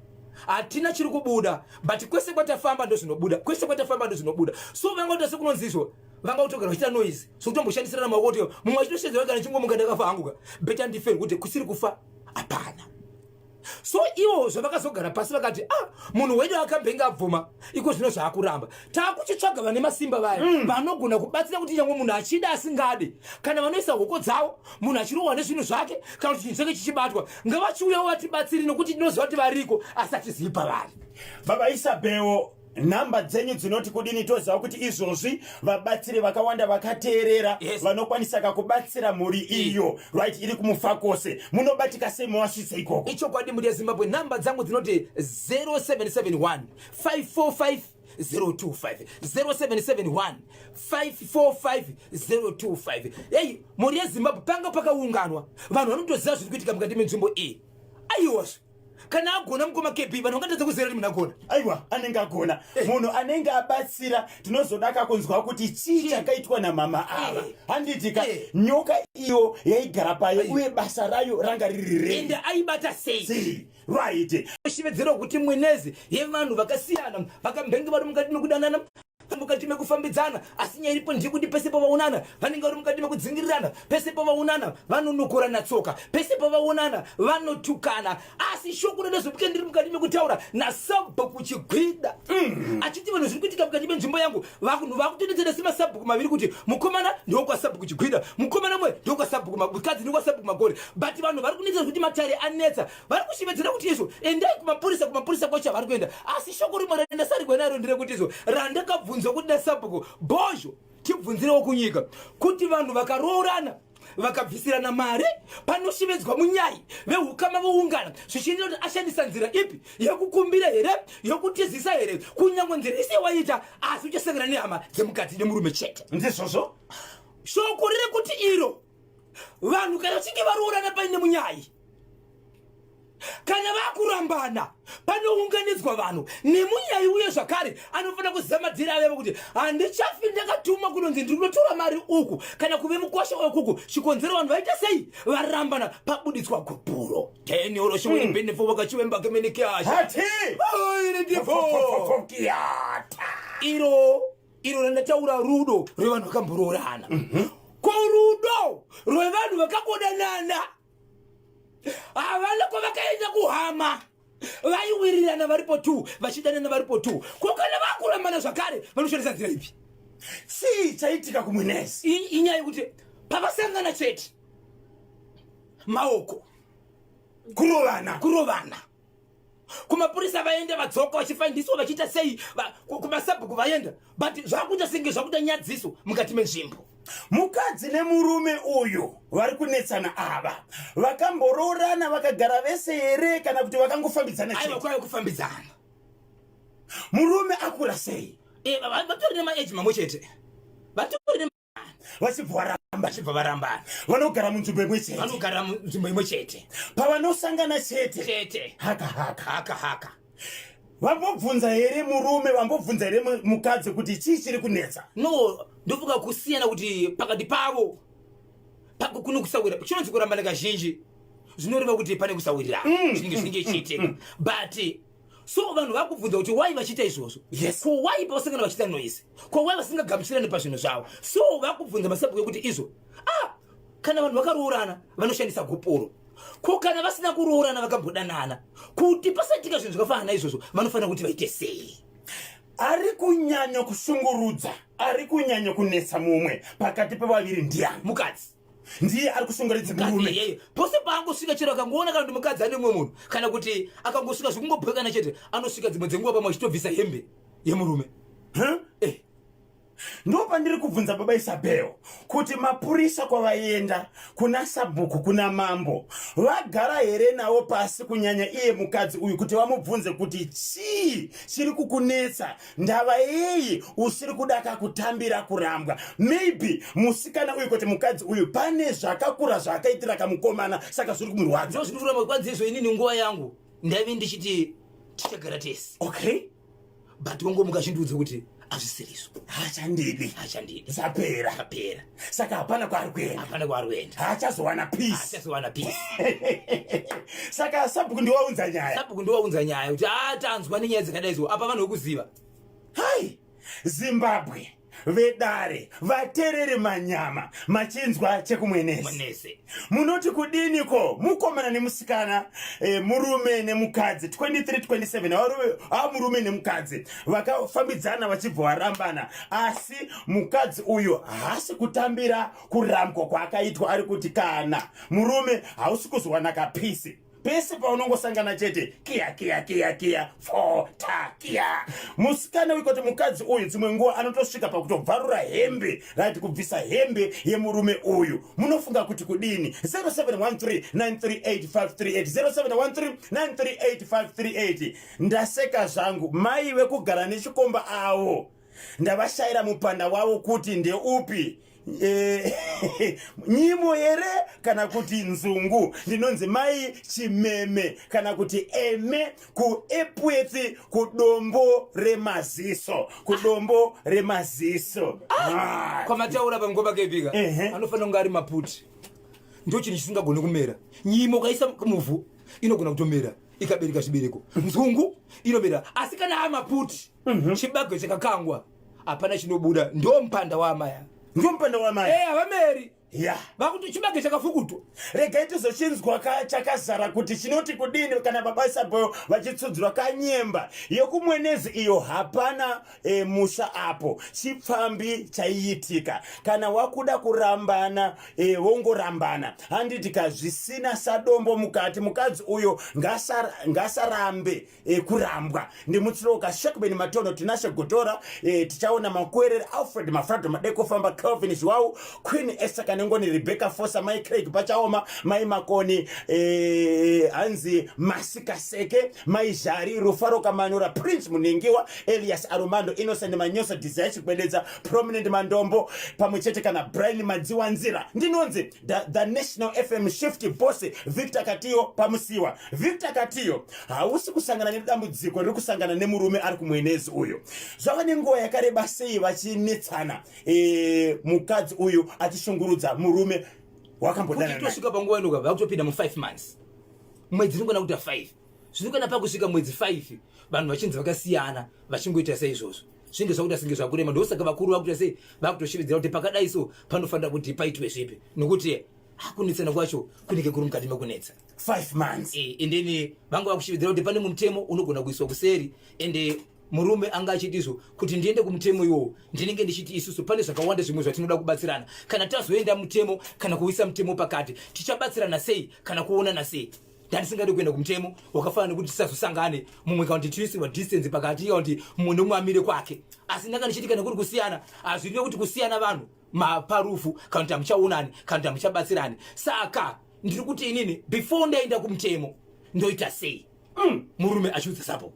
Hatina chiri kubuda, but kwese kwatafamba ndozvinobuda, kwese kwatafamba ndozvinobuda. So vanga kuita sekunonzi izvo, vanga kutogara vachiita noise, sokutomboshandisirana maoko kuti mumwe achitoshedzera kana chingomuka ndakafa hangu ka, better ndife kuti kusiri kufa hapana. So ivo zvavakazogara pasi vakati, ah, munhu wedu akambenge abvuma, iko zvino zvaakuramba, taakuchitsvaga vane masimba vaya vanogona kubatsira kuti nyange munhu achida asingade, kana vanoisa hoko dzavo, munhu achirohwa nezvinhu zvake kana kuti chinhu chake chichibatwa, ngavachiuyawo vatibatsiri, nokuti tinoziva kuti variko asi hatizivi pavari. Baba Isabel, nhamba dzenyu dzinoti kudini? Toziva kuti izvozvi vabatsiri vakawanda vakateerera, vanokwanisa kakubatsira mhuri iyo, right, iri kuMufakose. Munobatika sei, muvasvitse ikoko? Ichokwadi, mhuri yeZimbabwe, nhamba dzangu dzinoti 0771 545 025, 0771 545 025. Ei, mhuri yeZimbabwe, panga pakaunganwa vanhu vanotoziva zviri kuitika mukati menzvimbo iyi. Aiwazve, kana agona mukoma KB, vanhu vangatadza kuziva kuti munhu agona? Aiwa, anenge agona. Munhu anenge abatsira, tinozodaka kunzwa kuti chii chakaitwa namama ava, handiti ka? Nyoka iyo yaigara payo uye basa rayo ranga riri rei? Ende aibata sei? Sei, right. Shivedzero kuti mwenezi yevanhu vakasiyana vakambenge vari mukati mekudanana, mukati mekufambidzana, asi nyaya iripo ndeyekuti pese pavaonana vanenge vari mukati mekudzingirirana, pese pavaonana vanonokorana tsoka, pese pavaonana vanotukana. Asi shoko rendazopika ndiri mukati mekutaura nasabhuku Chigwida achiti vanhu zviri kuitika mukati menzvimbo yangu, vanhu vakutonetsana semasabhuku maviri, kuti mukomana ndokwasabhuku Chigwida, mukomana mwe ndokwasabhuku, mukadzi ndokwasabhuku Magore, but vanhu vari kunetsa kuti matare anetsa. Vari kushevedzera kuti izvo endai kumapurisa, kumapurisa kwacho havari kuenda. Asi shoko rimwe randasarigwa naro nderekuti izvo randakabvunzwa kuti nasabhuku Bhozho, tibvunzirewo kunyika kuti vanhu vakaroorana vakabvisirana mari, panoshevedzwa munyai, veukama voungana, zvichiendera kuti ashandisa nzira ipi, yekukumbira here, yekutizisa here. Kunyange nzira isi yawaita, asi uchasangana nehama dzemukadzi nemurume chete. Ndizvozvo. Shoko riri kuti iro vanhu kana vachinge varoorana paine munyai, kana vakurambana panounganidzwa vanhu nemunyai, uye zvakare anofanira kuziva madhiri avevo kuti handichafi ndakatumwa kunonzi ndiri kunotora mari uku kana kuve mukwasha wekuku. Chikonzero vanhu vaita sei? Varambana, pabuditswa gupuro tenioro shimwenibhenefo vakachiwembakemenekeasha. Hati. Ndipo iro iro randataura rudo rwevanhu vakamboroorana. Ko rudo rwevanhu vakangodanana, havana kwavakaenda kuhama, vaiwirirana varipo tu, vachidanana varipo tu, ko kana vakurambana zvakare vanoshandisa nzira ipi? Chii chaitika kumwenezi? Inyaya yekuti pavasangana chete, maoko. Kurovana. Kurovana. Kumapurisa vaenda, vadzoka vachifandiswa, vachiita sei, kumasabhuku vaenda, but zvakuita senge zvakuita nyadziso mukati menzvimbo. Mukadzi nemurume uyu vari kunetsana ava, vakamboroorana vakagara vese here, kana kuti vakangofambidzana Aiwa. chete? Kwaiva kufambidzana. Murume akura sei? Vatori nemaage mamwe chete, vatori. Vachibva varamba. Vachibva varambana. Vanogara munzvimbo imwe chete? Vanogara munzvimbo imwe chete. Pavanosangana chete? Chete. Haka haka. Haka haka. Vambobvunza here murume, vambobvunza here mukadzi kuti chii chiri kunetsa? No, ndofunga kusiyana kuti pakati pavo kuno kusawira chinonzi kurambana kazhinji zvinoreva kuti pane kusawirirana zvinenge chiitika, but so vanhu vakubvunza kuti why vachiita izvozvo. Ko why pavasangana vachiita noise? Ko why vasingagamuchirani pazvinhu zvavo? So vakubvunza masabhuku ekuti izvo, ah, kana vanhu vakaroorana vanoshandisa gupuro, ko kana vasina kuroorana vakambodanana, kuti pasaitika zvinhu zvakafanana naizvozvo, vanofanira kuti vaite sei? Ari kunyanya kushungurudza, ari kunyanya kunetsa mumwe pakati pevaviri ndiani? Mukadzi. Ndiye ari kushunguridza Mukadzi. murume? Iyeye pose paangosvika chero akangoona kana kuti mukadzi ane mumwe munhu, kana kuti akangosvika zvekungobhekana chete, anosvika dzimwe dzenguva pamwe achitobvisa hembe yemurume. Huh? Eh. Ndo pandiri kubvunza baba Isabel kuti mapurisa kwavaenda, kuna sabhuku, kuna mambo, vagara here navo pasi, kunyanya iye mukadzi uyu, kuti vamubvunze kuti chii chiri kukunetsa, ndava yei usiri kudaka kutambira kurambwa? Maybe musikana uyu, kuti mukadzi uyu pane zvakakura zvaakaitira kamukomana, saka zviri kumurwadza. Ndo zvinokuramba kwanzi izvo inini nguva yangu ndaive ndichiti. Tichagara tese. Okay. But wangomuka achindiudza kuti hazvisirizvo. Hachandidi. Hachandidi. Zvapera. Zvapera. Saka hapana kwaari kuenda. Hapana kwaari kuenda. Haachazowana peace. Haachazowana peace. Saka sabhuku ndiwaunza nyaya. Sabhuku ndiwaunza nyaya kuti atanzwa nenyaya dzakadai so apa vanhu vekuziva. Hai, Zimbabwe, vedare, vatereri manyama, machinzwa chekumwenese. Mwenese. Munoti kudiniko mukomana nemusikana, murume nemukadzi 23 27, varume, murume nemukadzi vakafambidzana vachibva varambana, asi mukadzi uyu haasi kutambira kurambwa kwaakaitwa. Ari kuti kana murume hausi kuzowana kapeace, pese paunongosangana chete kiya kiya kiya kiya fo ta kiya. Musikana wikoti mukadzi uyu dzimwe nguva anotosvika pakutobvarura hembe, right, kubvisa hembe yemurume uyu. Munofunga kuti kudini? 0713938538, 0713938538. Ndaseka zvangu. Mai vekugara nechikomba avo, ndavashayira mupanda wavo kuti ndeupi, nyimo here kana kuti nzungu? Ndinonzi Mai Chimeme kana kuti Eme kuEpworth, kuDombo Remaziso, kuDombo Remaziso. Ah. Kwamataura panguva kepika, anofanira kunge ari maputi. Ndo chinhu chisingagoni kumera. Nyimo ukaisa muvhu inogona kutomera ikabereka zvibereko, nzungu inomera, asi kana amaputi, chibage chakakangwa, hapana chinobuda. Ndo mupanda waamaya. Ndo mupanda wamai. Havameri. Vakuti chibage chakafukutwa. Regai tizochinzwa chakazara kuti chinoti kudini kana baba Isabel vachitsudzurwa. Kanyemba yekumwenezi iyo hapana musha apo, chipfambi chaiitika. Kana wakuda kurambana, wongorambana, handiti kazvisina sadombo mukati. Mukadzi uyo ngasarambe kurambwa. Ndimutsiroka Shekben Matono, Tinashe Gotora, tichaona Makwerere, Alfred Mafrado, Madeko Famba, Kelvin Zhuwau, Queen Esther Kanengoni, Rebecca Fosa, Mai Craig Pachaoma, Mai Makoni, hanzi Masikaseke, Mai Zhari, Rufaro Kamanura, Prince Muningiwa, Elias Arumando, Innocent Manyosa, Desire Chikwededza, Prominent Mandombo, pamwe chete kana Brian Madziwanzira. Ndinonzi the National FM shift boss Victor Katiyo pamusiwa. Victor Katiyo, hausi kusangana nedambudziko riri kusangana nemurume ari kumwenezi uyu. Zvava nenguva yakareba sei vachinetsana, mukadzi uyu achishungurudza murume wakambodana Kuti naye? Tosvika panguva inoka vakutopinda mu5 months, mwedzi inongona kuita 5, zvinokana pakusvika mwedzi 5 vanhu vachinzi vakasiyana, vachingoita saizvozvo, zvinenge zvakuita senge zvakurema. Ndosaka vakuru vakuita sei, vakutoshevedzera kuti pakadai so panofanira kuti paitwe zvipi, nokuti hakunetsana kwacho kunenge kuri mukati mekunetsa. 5 months. And then vanga vakushevedzera kuti pane mutemo unogona kuiswa kuseri, ende murume anga achiti izvo kuti ndiende kumutemo iwowo, ndinenge ndichiti isusu pane zvakawanda zvimwe zvatinoda kubatsirana. Kana tazoenda mutemo kana kuisa mutemo pakati, tichabatsirana sei kana kuonana sei? Ndandisingadi kuenda kumutemo wakafanana nekuti tisazosangane mumwe, kana kuti tiisirwa distance pakati, kana kuti mumwe nomumwe amire kwake. Asi ndanga ndichiti kana kuri kusiyana, hazvirevi kuti kusiyana vanhu maparufu, kana kuti hamuchaonani, kana kuti hamuchabatsirani. Saka ndiri kuti inini before ndaenda kumutemo ndoita sei? Murume achiudza sapo.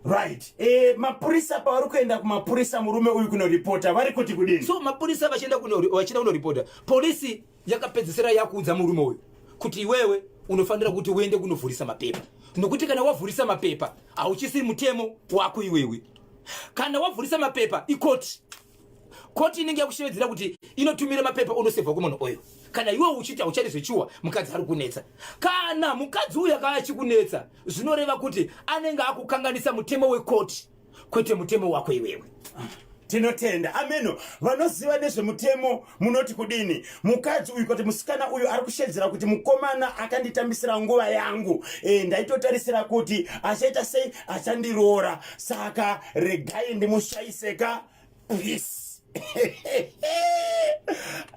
Right, mapurisa, pavari kuenda kumapurisa murume uyu kunoripota, vari kuti kudini? So mapurisa vachienda kunoripota, polisi yakapedzisira yakuudza murume uyu kuti iwewe unofanira kuti uende kunovhurisa mapepa, nokuti kana wavhurisa mapepa hauchisiri mutemo wako iwewe. Kana wavhurisa mapepa ikoti, koti inenge yakushevedzera kuti inotumira mapepa unosevha kumunhu uyu. Kana iwe uchiti hauchadi zvechiwa, mukadzi ari kunetsa, kana mukadzi uyu akava achikunetsa, zvinoreva kuti anenge akukanganisa mutemo wekoti, kwete mutemo wako iwewe. Tinotenda. Ameno vanoziva nezvemutemo, munoti kudini? Mukadzi uyu, kuti musikana uyu ari kushedzera kuti mukomana akanditambisira nguva yangu, ndaitotarisira kuti achaita sei, achandiroora, saka regai ndimushayiseka peace.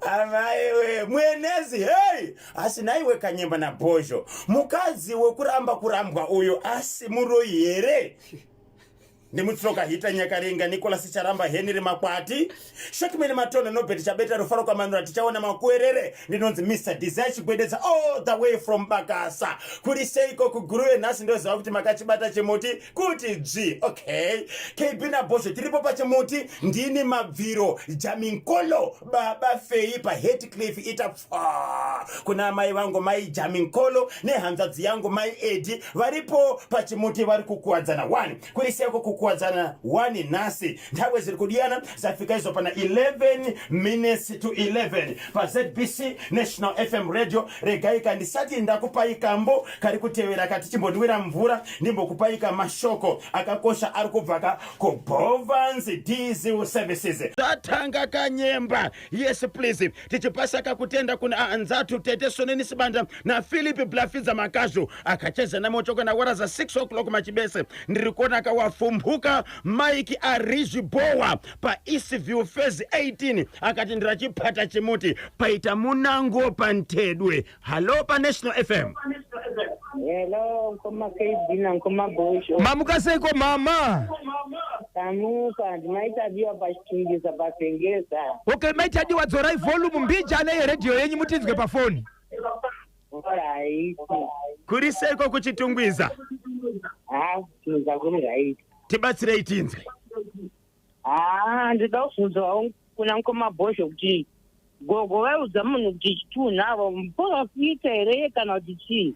Amaiwe mwenezi, hei, asi naiwe Kanyemba naBhozho, mukadzi wekuramba kurambwa uyu asi muroi here? Ndimutsoka Hita Nyakaringa, Nicholas Charamba, Henry Makwati, Shotman Matona, Nobert Chabeta, Rufaro Kamanura. Tichaona Makuerere. Ndinonzi Mr Desire Chigwededza, all the way from Bakasa. Kuri seiko kuGuruve nhasi? Ndoziva kuti makachibata chimuti kuti dzvi. Okay, KB naBhozho tiripo pachimuti. Ndini Mabviro Jaminkolo, Baba Fei paHatcliffe. Ita pfa kuna mai vangu Mai Jaminkolo nehanzvadzi yangu Mai Edi, varipo pachimuti, vari kukuwadzana 1. Kuri seiko kukuwadzana 1 nhasi? Nthawe ziri kudiyana, zafika izo pana 11 minutes to 11 paZBC National FM Radio. Regai kandisati ndakupai kambo kari kutevera, katichimbonwira mvura, ndimbokupai kamashoko akakosha ari kubva ka kuBovans Diesel Services. Tatanga kanyemba. Yes please, tichipasa kutenda kuna anzatu Tete Soneni Sibanda naPhilip Blafidza Makazu akacheza namotoka na wara za 6 o'clock machibese. Ndiri kuona kawafumbuka Mike Arizvibowa paEastview Phase 18, akati ndirachipata chimuti paita munango pantedwe. Hallo paNational FM. Hello, Nkoma KB naNkoma Bosho. Mamuka seiko, mama? Tamuka, ndimaitadiwa pachitungisa pasengeza. Okay, maitadiwa, dzorai volume mbijana yeredhiyo yenyu mutinzwe pafoni. Right. Kuri seiko kuChitungwiza? Ha, kuchitungisa kuri right. Tibatsirei tinzwe. Ha, ndida kubvunzawo kuna Nkoma Bosho kuti gogo vaiudza munhu kuti chitunha muprofita here kana kuti chii?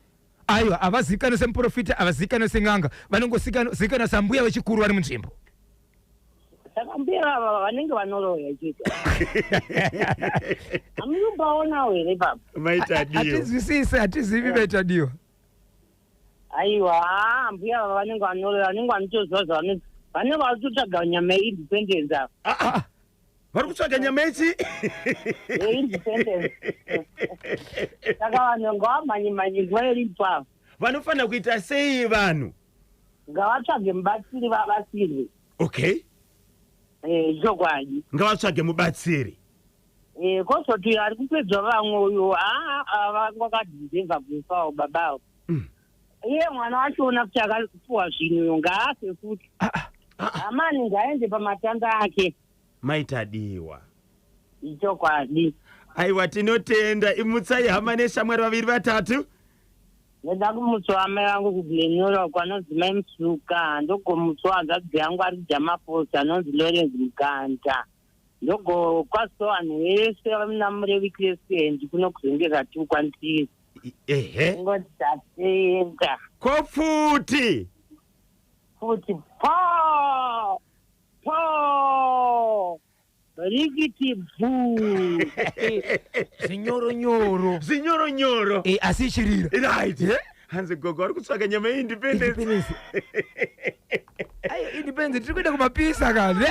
Aiwa, havazivikanwi semuprofita, havazivikanwi sen'anga, vanongozivikanwa sambuya vechikuru vari munzvimbo. Saka mbuya ava vanenge vanoroya chete, hamunombaonawo here baba? Maitadiwa. Hatizwisise, hatizivi, maitadiwa. Aiwa, ha, mbuya ava vanenge vanoroya, vanenge vanotoziva zvavano, vanenge varitotsvaga nyama yeindependence ava. Ah, vari kutsvaga nyama yechi? Yeindependence. Saka vanhu ngavamhanye mhanye nguva iripo ava. Vanofanira kuita sei vanhu? Ngavatsvage mubatsiri, vabatsirwe. Chokwadi. Ngavatsvage mubatsiri. Kozoti uyo ari kupedzwa vamwe uyo, haa, vakadhizevha kufawo babawo. Iye mwana wachoona kuti akapuwa zvinhu uyo ngaafe futi. Amani ngaende pamatanda ake. Maitadiwa. Chokwadi. Aiwa, tinotenda. Imutsai hama neshamwari vaviri vatatu. Ndoda kumutswa amai vangu kuGlen Norah uko, anonzi Mai Musuka. Ndogomutswa hanzvadzi yangu ari kuJamaposa, anonzi Lawrence Muganda. Ndogokwazisawo vanhu vese muna Murevi Crescent kuno kuzengeza tukwandiri. Ngoti tatenda. Kopfuti. Futi po po rikiti bvu. Zvinyoronyoro. Zvinyoronyoro. Asi ichirira. Right, hanzi gogo vari kutsvaga nyama yeindependence. Independence. Ayo, independence, tiri kuenda kumapisa kani.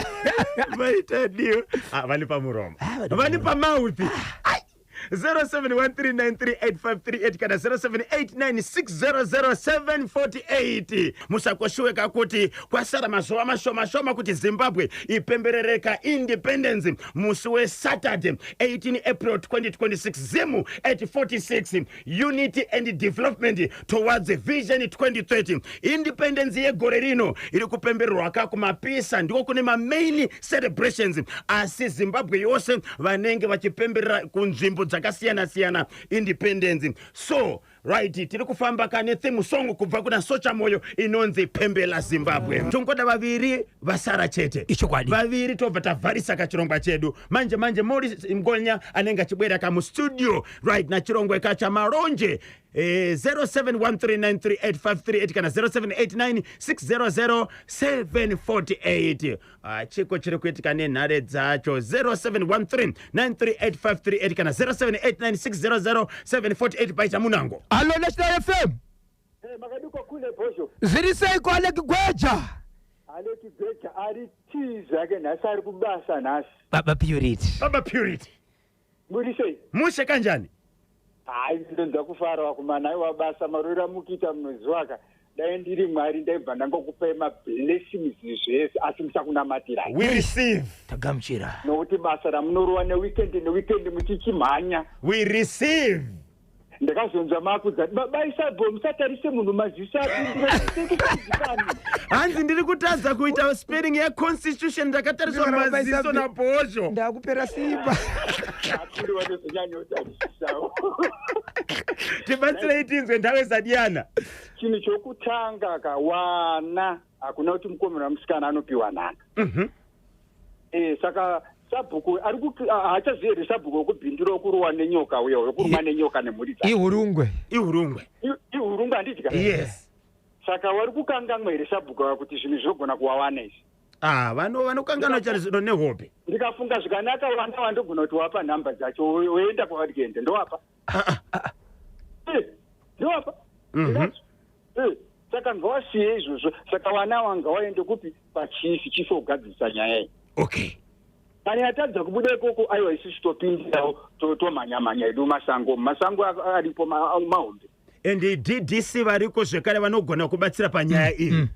Maitadiwa. Ah, vane pamuromo. Ah, vane. Vane pamouth. Ai! 0713938538 kana 0789600748. Musakoshiweka kuti kwasara mazuva mashoma shoma kuti Zimbabwe ipemberereka independence musi weSaturday 18 April 2026. Zimu at 46, unity and development towards Vision 2030. Independence yegore rino iri kupembererwa ka kumapisa, ndiko kune mamain celebrations, asi Zimbabwe yose vanenge vachipemberera kunzvimbo dzakasiyana-siyana independence. So right, tiri kufamba kane theme song kubva kuna Socha Moyo inonzi Pembela Zimbabwe. Tongoda vaviri vasara chete. Ichokwadi. Vaviri tobva tavharisa kachirongwa chedu. Manje manje Moris Ngonya anenge achibwera kamustudio, right, nachirongwa kachaMaronje. 0713938538 kana 0789600748. Ah, chiko chiri kuitika nenhare dzacho? 0713938538 kana 0789600748. Paita munango. Hallo National FM. Makadikwa kule, Bhozho? Zviri seiko, Aleki Gweja? Aleki Gweja ari tii zvake nhasi, ari kubasa nhasi. Baba Purity. Baba Purity. Muri sei? Mushe kanjani? Hai, ndonzwa kufara wakumana. Aiwa, basa marwira mukuita munoziwaka. Dai ndiri Mwari ndaibva ndangokupai mablessings zvese, asi musakunamatirai. We receive. Tagamuchira. Nokuti basa ramunorova neweekend neweekend muchichimhanya. We receive. Ndakazonzwa makudza baba Isabel, musatarise munhu maziso apinduraaani. Hanzi ndiri kutadza kuita spelling yeconstitution, ndakatariswa Ndiri maziso Isabel. naBhozho. Ndakupera simba. Akuri vanozonyanyotarisawo. Tibatsirei tinzwe ndave zadiyana. Chinhu chokutanga ka, wana hakuna kuti mukomana wemusikana anopiwa nhaka. Saka sabhuku ari haachazivi here sabhuku wekubhindura wekurowa nenyoka uya, wekurumwa nenyoka nemhuri dzake? Ihurungwe. Ihurungwe. Ihurungwe, handidya? Yes. Saka wari kukangamwa here sabhuku ava kuti zvinhu zvinogona kuwawana izvi? Ah, vanokanganwa charizvino nehope. Ndikafunga zvikanaka, vana vandogona kuti wapa nhamba dzacho, woenda kwavari kuenda, ndowapa. Ndowapa. Ndinazvo. Saka ngawasiye izvozvo. Saka vana ava ngawaende kupi? Pachisi chife kugadzirisa nyaya iyi. Okay. Kana yatadza kubuda ikoko, aiwa, isusu topindirawo, tomhanya-mhanya edu masango. Masango aripo mahombe. And DDC variko zvekare, vanogona kubatsira panyaya iyi.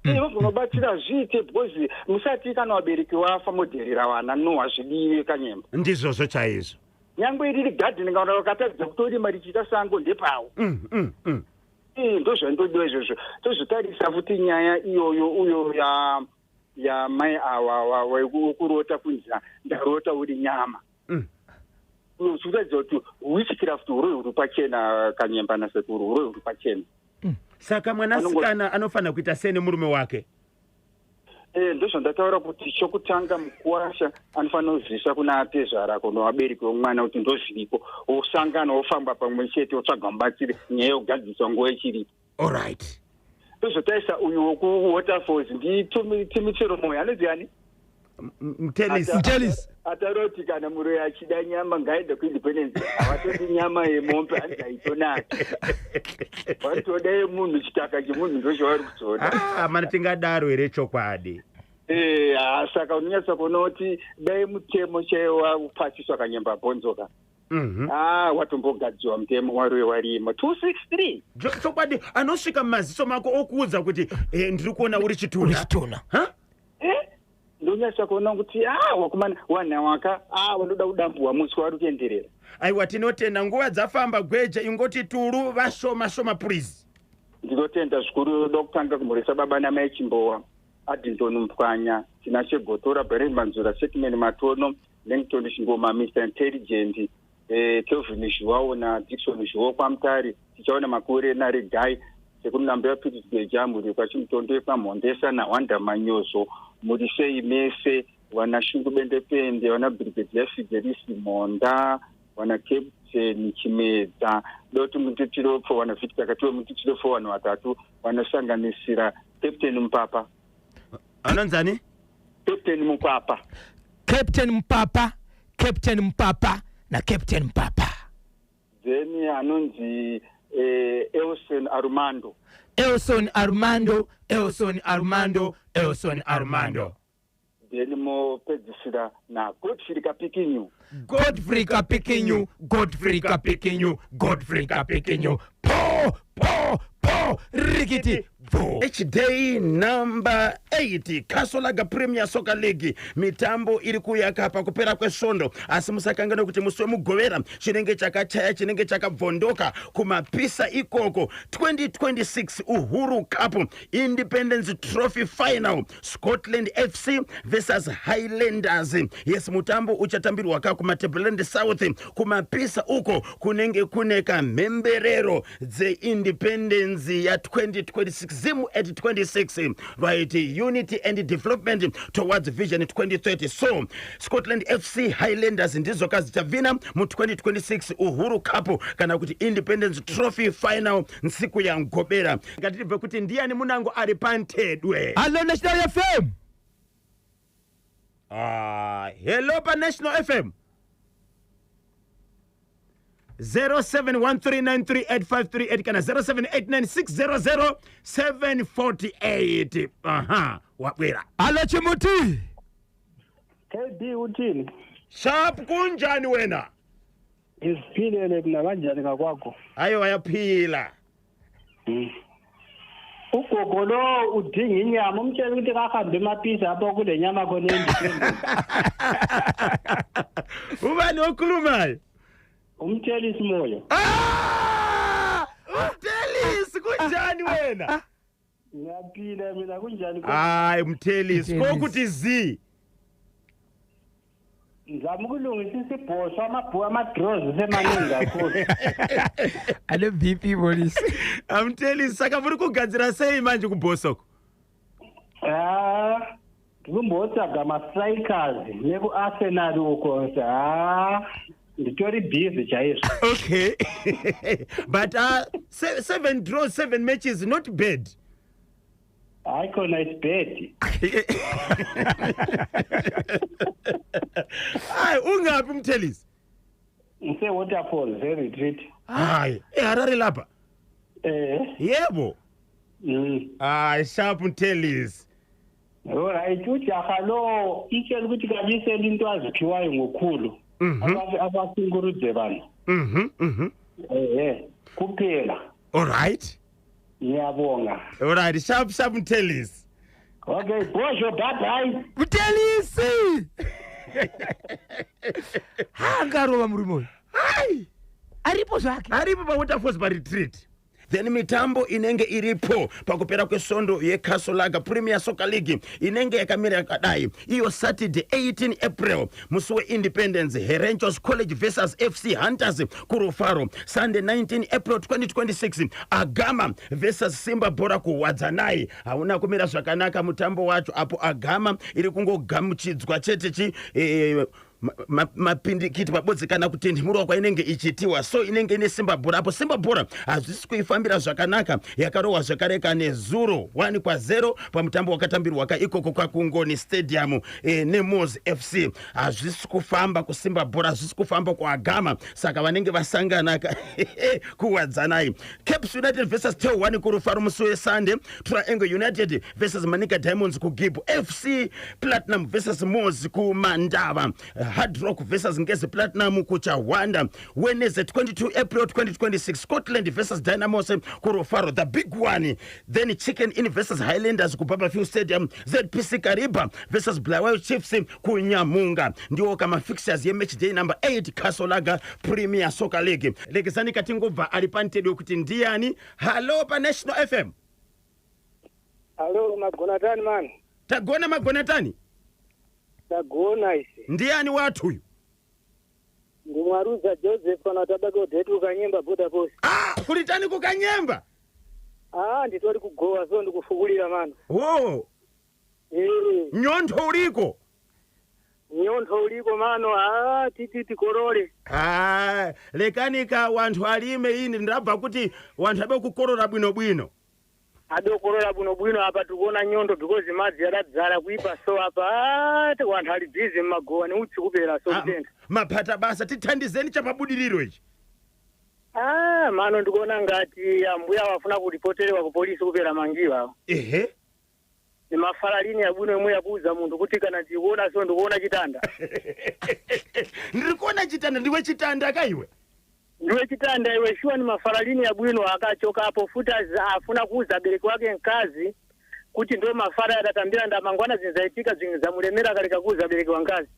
Vanobatsira, zviite, because musati kana vabereki vafa modherera vana. No, hazvidiwe, Kanyemba. Ndizvozvo chaizvo. Nyangwe riri gadheni, kana vakatadza kutorima richiita sango, ndepawo. Ndozvandodiwa izvozvo. Tozotarisa futi nyaya iyoyo uyo ya yamai ava wekurota kunzi ndarota uri nyama. Uchikuratidza kuti witchcraft, uroyi huri pachena, Kanyemba nasekuru, uroyi huri pachena. Saka mwanasikana anofanira kuita sei nemurume wake? Ndozvandataura kuti chokutanga mukuwasha anofanira kuzivisa kuna atezvara, kuna vabereki vomwana kuti ndozviriko, wosangana, wofamba pamwe chete, wotsvaga mubatsiri, nyaya yogadziswa nguva ichiripo. Allright. Tozotarisa uyu wekuWaterfalls, nditimitero Moyo, anonzi ani? Mtelisi. Mtelisi. Ataura kuti kana muroyi achida nyama ngaende kuIndependence, havatodi nyama yemombe, hanzi haitonaki, vanotoda yemunhu, chitaka chemunhu ndochavari kutoda. Ah, mana tingadaro here chokwadi? Saka unonyatsa kuona kuti dai mutemo chaiwo wapasiswa, Kanyemba, bhonzoka. Ah, watombogadziwa mutemo, waroyi warimo 263. Chokwadi, anosvika mumaziso mako okuudza kuti ndiri kuona uri Uri chitunha. chitunha. Ha? Ndonyatsa kuona kuti a wakumana wanha waka a wanoda kudambuwa muswe wari kuenderera. Aiwa, tinotenda, nguva dzafamba, gweje ingoti tulu vashoma shoma, please. Ndinotenda zvikuru. Doda kutanga kumhoresa baba namai Chimbowa, Addington Mupwanya, Tinashe Gotora, Beren Manzura, Sekman Matono, Langton Chingoma, Mr Intelligent, Kelvin Zhuwawo naDikson Zhuwo kwaMutare, tichaona Makore naRegai sekunambo yaPittsburgh, mhuri kwaChimutondo yepaMhondesa naWanda Manyozo. Muri sei mese? Vana Shungu Bendepende, vana Brigadier Fidelisi Monda, vana Captain Chimedza, doti mutitiropfo, vana Victor Katiwe, mutitiropfo, vanhu vatatu vanosanganisira Captain Mupapa. Anonzani? Captain Mupapa. Captain Mupapa, Captain Mupapa naCaptain Mupapa. Then anonzi Elson Armando. Elson Armando, Elson Armando, Elson Armando. Then mopedzisira naGodfrey Kapikinyu. Godfrey Kapikinyu, Godfrey Kapikinyu, Godfrey Kapikinyu. Po po po, rikiti bvo. Day number 8, Castle Lager Premier Soccer League, mitambo iri kuyaka pakupera kwesvondo, asi musakanganwe kuti musi wemugovera chinenge chakachaya, chinenge chakabvondoka kumapisa ikoko, 2026 Uhuru Cup Independence Trophy final, Scotland FC versus Highlanders. Yes, mutambo uchatambirwa ka kuMatabeleland South, kumapisa uko, kunenge kune kamhemberero dzeindependence ya2026, Zim at 26, right? Unity and development towards Vision 2030. So Scotland FC, Highlanders ndizo kazichabvina mu2026 Uhuru Cup kana kuti Independence Trophy final, nsiku ya mgobera. Ngatitibve kuti ndiani munango ari pantedwe. Hallo, National FM. Ah, hello paNational FM, 0713938538 kana 0789600748. Aha, wabwera. Hallo, Chimuti. KB, uthini? Sharp, kunjani wena? Ngiziphilele mina, kanjani ngakwakho? Ayo, ayaphila. Ugogo lo udinga inyama, umtshela ukuthi kahambe emapisa apho kule nyama khona e-Independence. Ubani okhulumayo? Umtshela isimoyo. Ah! Mthelisi, kunjani wena? Ngiyaphila mina, kunjani? Hayi, Mthelisi. Mthelisi. Kokuthi z Ngizama ukulungisa isibhosho, amabhuku, ama-draws semaningi kakhulu. Ane BP polisi. Amthelisi, saka muri kugadzira sei manje kubhosoko? Ah, ndikumbotsvaga ma-strikers neku-Arsenal uko. Ha, nditori busy chaizvo. Okay, but seven draws, seven matches, not bad. Hayi khona, it's bad. Hayi, ungaphi, Mthelisi? Ngise-Waterfalls e-Retreat. Hayi, eHarare lapha? Yebo. Hayi, sharp, Mthelisi. Alright, ujaha lo itshela ukuthi kabisele into aziphiwayo ngokhulu. Abasinkurudze vanhu. Ehe, kuphela. All right. Ngiyabonga. All right, sharp sharp, Mthelisi. Okay, bosho, bye bye. Mthelisi haangarova murume uyu. Hayi. Aripo zvake. Aripo paWaterfalls, paRetreat. Then mitambo inenge iripo pakupera kwesvondo yeCastle Lager Premier Soccer League inenge yakamira yakadai. Iyo Saturday 18 April, musi weIndependence, Herentals College versus FC Hunters kuRufaro. Sunday 19 April 2026, Agama versus Simba Bhora kuWadzanai. Hauna kumira zvakanaka mutambo wacho apo, Agama iri kungogamuchidzwa chete chi mapindikiti pabodzi kana kutinhimurwa kwainenge ichitiwa. So inenge ine Simba Bhora apo. Simba Bhora hazvisi kuifambira zvakanaka, yakarohwa zvakare kanezuro 1 kwa0 pamutambo wakatambirwa ka ikoko kwakuNgoni Stadium neMoz FC. Hazvisi kufamba kuSimba Bhora, hazvisi kufamba kuAgama, saka vanenge vasangana kuWadzanai. Caps United versus TelOne kuRufaro musi weSunday. Triangle United versus Manica Diamonds kuGibbo. FC Platinum versus Mos kuMandava. Hard Rock versus Ngezi Platinum kuChawanda. Wednesday 22 April 2026, Scotland versus Dynamos kuRufaro, the big one. Then Chicken Inn versus Highlanders kuBarbourfields Stadium. ZPC Kariba versus Bulawayo Chiefs kuNyamunga. Ndiwo kama fixtures yematch day number 8 Castle Lager Premier Soccer League. Lekesani katingobva ari pantedo kuti ndiani. Hallo, paNational FM. Alo, magonatani mani. Tagona, magonatani. Tagona isi. Ndiani wathu uyu? Ndimwaruza Joseph kana tabaka odheti kuKanyemba border post. Ah, kulitani kuKanyemba? Ah, nditori kugowa, so ndikufukulira mano. Wo. Nyontho uliko? Nyontho uliko mano, ah, titi tikorore. Ah, lekanika wanthu alime. Ine ndabva kuti wanthu abe kukorora bwinobwino. Adokorora bwinobwino, apa tikuona nyondo because madzi adadzara kuipa, so apa ah, wanthu ali busy mmagowa neutsi kupera, so Ah, kutenda. Maphata basa, tithandizeni chapabudiriro ichi. Ah, mano ndikuona ngati ambuya wafuna kuripoterewa kupolisi kupera mangiwa. Ni mafala lini yabwino imwe yakuuza munthu kuti kana ndikuona, so ndikuona chitanda. Ndiri kuona chitanda, ndiwe chitanda ka iwe. Ndiwe chitanda iwe, shuwa ni mafala lini yabwino. Akachoka apo futi afuna kuuza abereki wake mkazi kuti ndo mafala yadatambira ndamangwana zinzaitika zinzamulemera akaleka kuuza abereki wa mkazi.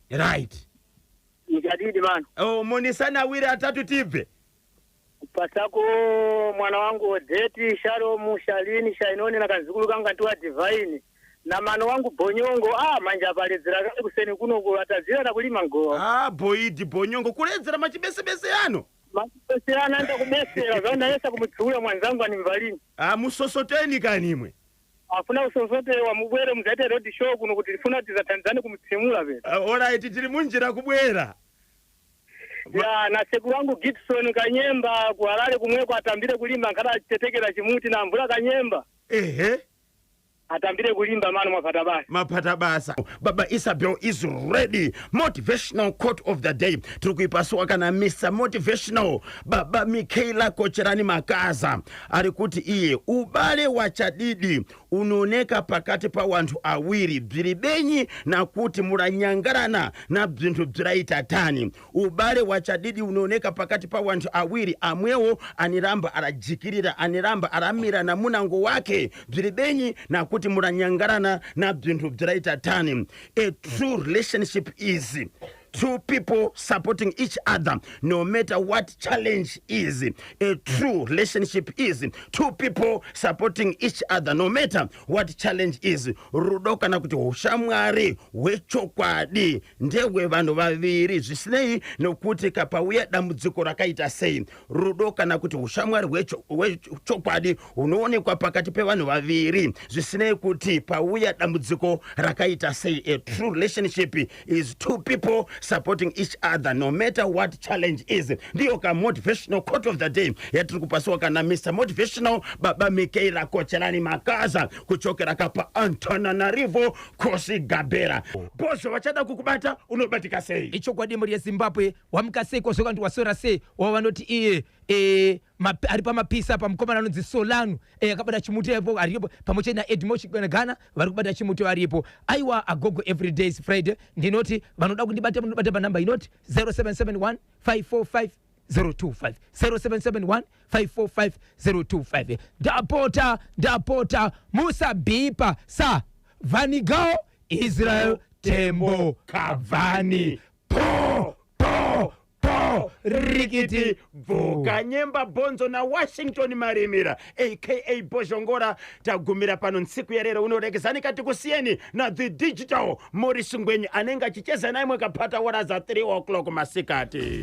Ichadidi mano. Oh, monisana awiri atatu tibve. Pasako mwana wangu Odeti, Shalomu, Shalini, Shainoni na kazukulu kanga ndiwa Divine na mano wangu Bonyongo. Ah, manje apaledzera kale kuseni kuno atazira na kulima ngowa. Ah, boidi Bonyongo kuledzera machibesebese ano. Machibeseyana anda kubesera zvaonayesa kumutsiura mwanzangu animvalini. Ah, musosoteni kani imwe. Afuna kusosotewa, mubwere muzaite road show kuno kuti tifuna tizathanzane kumutsimula pera. Ah, alright, tiri munjira kubwera. Ya, na sekuru wangu Gibson Kanyemba kuHarare kumweko atambire kulimba nkhala achitetekera chimuti na mvula Kanyemba. Atambire kulimba mano, mwapata basi. Mapata basa. Baba Isabel is ready. Motivational quote of the day tiri kuipasuwa kana Mr Motivational, Baba Michaela Kocherani Makaza ari kuti iye ubale wachadidi unooneka pakati pa wanthu awiri bziri benyi nakuti muranyangarana na bzinthu bziraita tani. Ubale wachadidi unooneka pakati pa wanthu awiri amwewo aniramba arajikirira, aniramba aramira na munango wake bziri benyi nakuti muranyangarana na bzinthu bziraita tani. A true relationship is Two people supporting each other no matter what challenge is. A true relationship is two people supporting each other no matter what challenge is. Rudo kana kuti ushamwari hwechokwadi ndehwevanhu vaviri, zvisinei nokuti kapauya dambudziko rakaita sei. Rudo kana kuti ushamwari hwechokwadi hunoonekwa pakati pevanhu vaviri, zvisinei kuti pauya dambudziko rakaita sei. A true relationship is two people supporting each other no matter what challenge is. Ndiyo ka motivational quote of the day yatiri kupasiwa kana Mr Motivational, Baba Mikaira Kochelani Makaza, kuchokera kapa Antananarivo Kosi Gabera. Bhozho, vachada kukubata unobatika sei? Ichokwadi, mhuri yeZimbabwe, wamuka sei kwazvoka ndi wasora sei? Wavanoti iye ari pamapisa pamukomana anonzi Solanu akabata chimuti ipo aripo pamwe chete naEdmo Gana vari kubata chimuti varipo. Aiwa, agogo, every day is Friday. Ndinoti vanoda kundibata munobata panhamba inoti 0771 545 025, 0771 545 025. Ndapota, ndapota, musabhipa sa Vanigao Israel Tembo Kavani. Po po po, rikiti. Bvuka Nyemba Bhonzo naWashington Marimira, aka Bhozhongora, tagumira pano ntsiku yarero. Unorekezani kati kusiyeni na the digital Morris Ngwenyi anenge achicheza naimwe kapata waraza 3 o'clock masikati.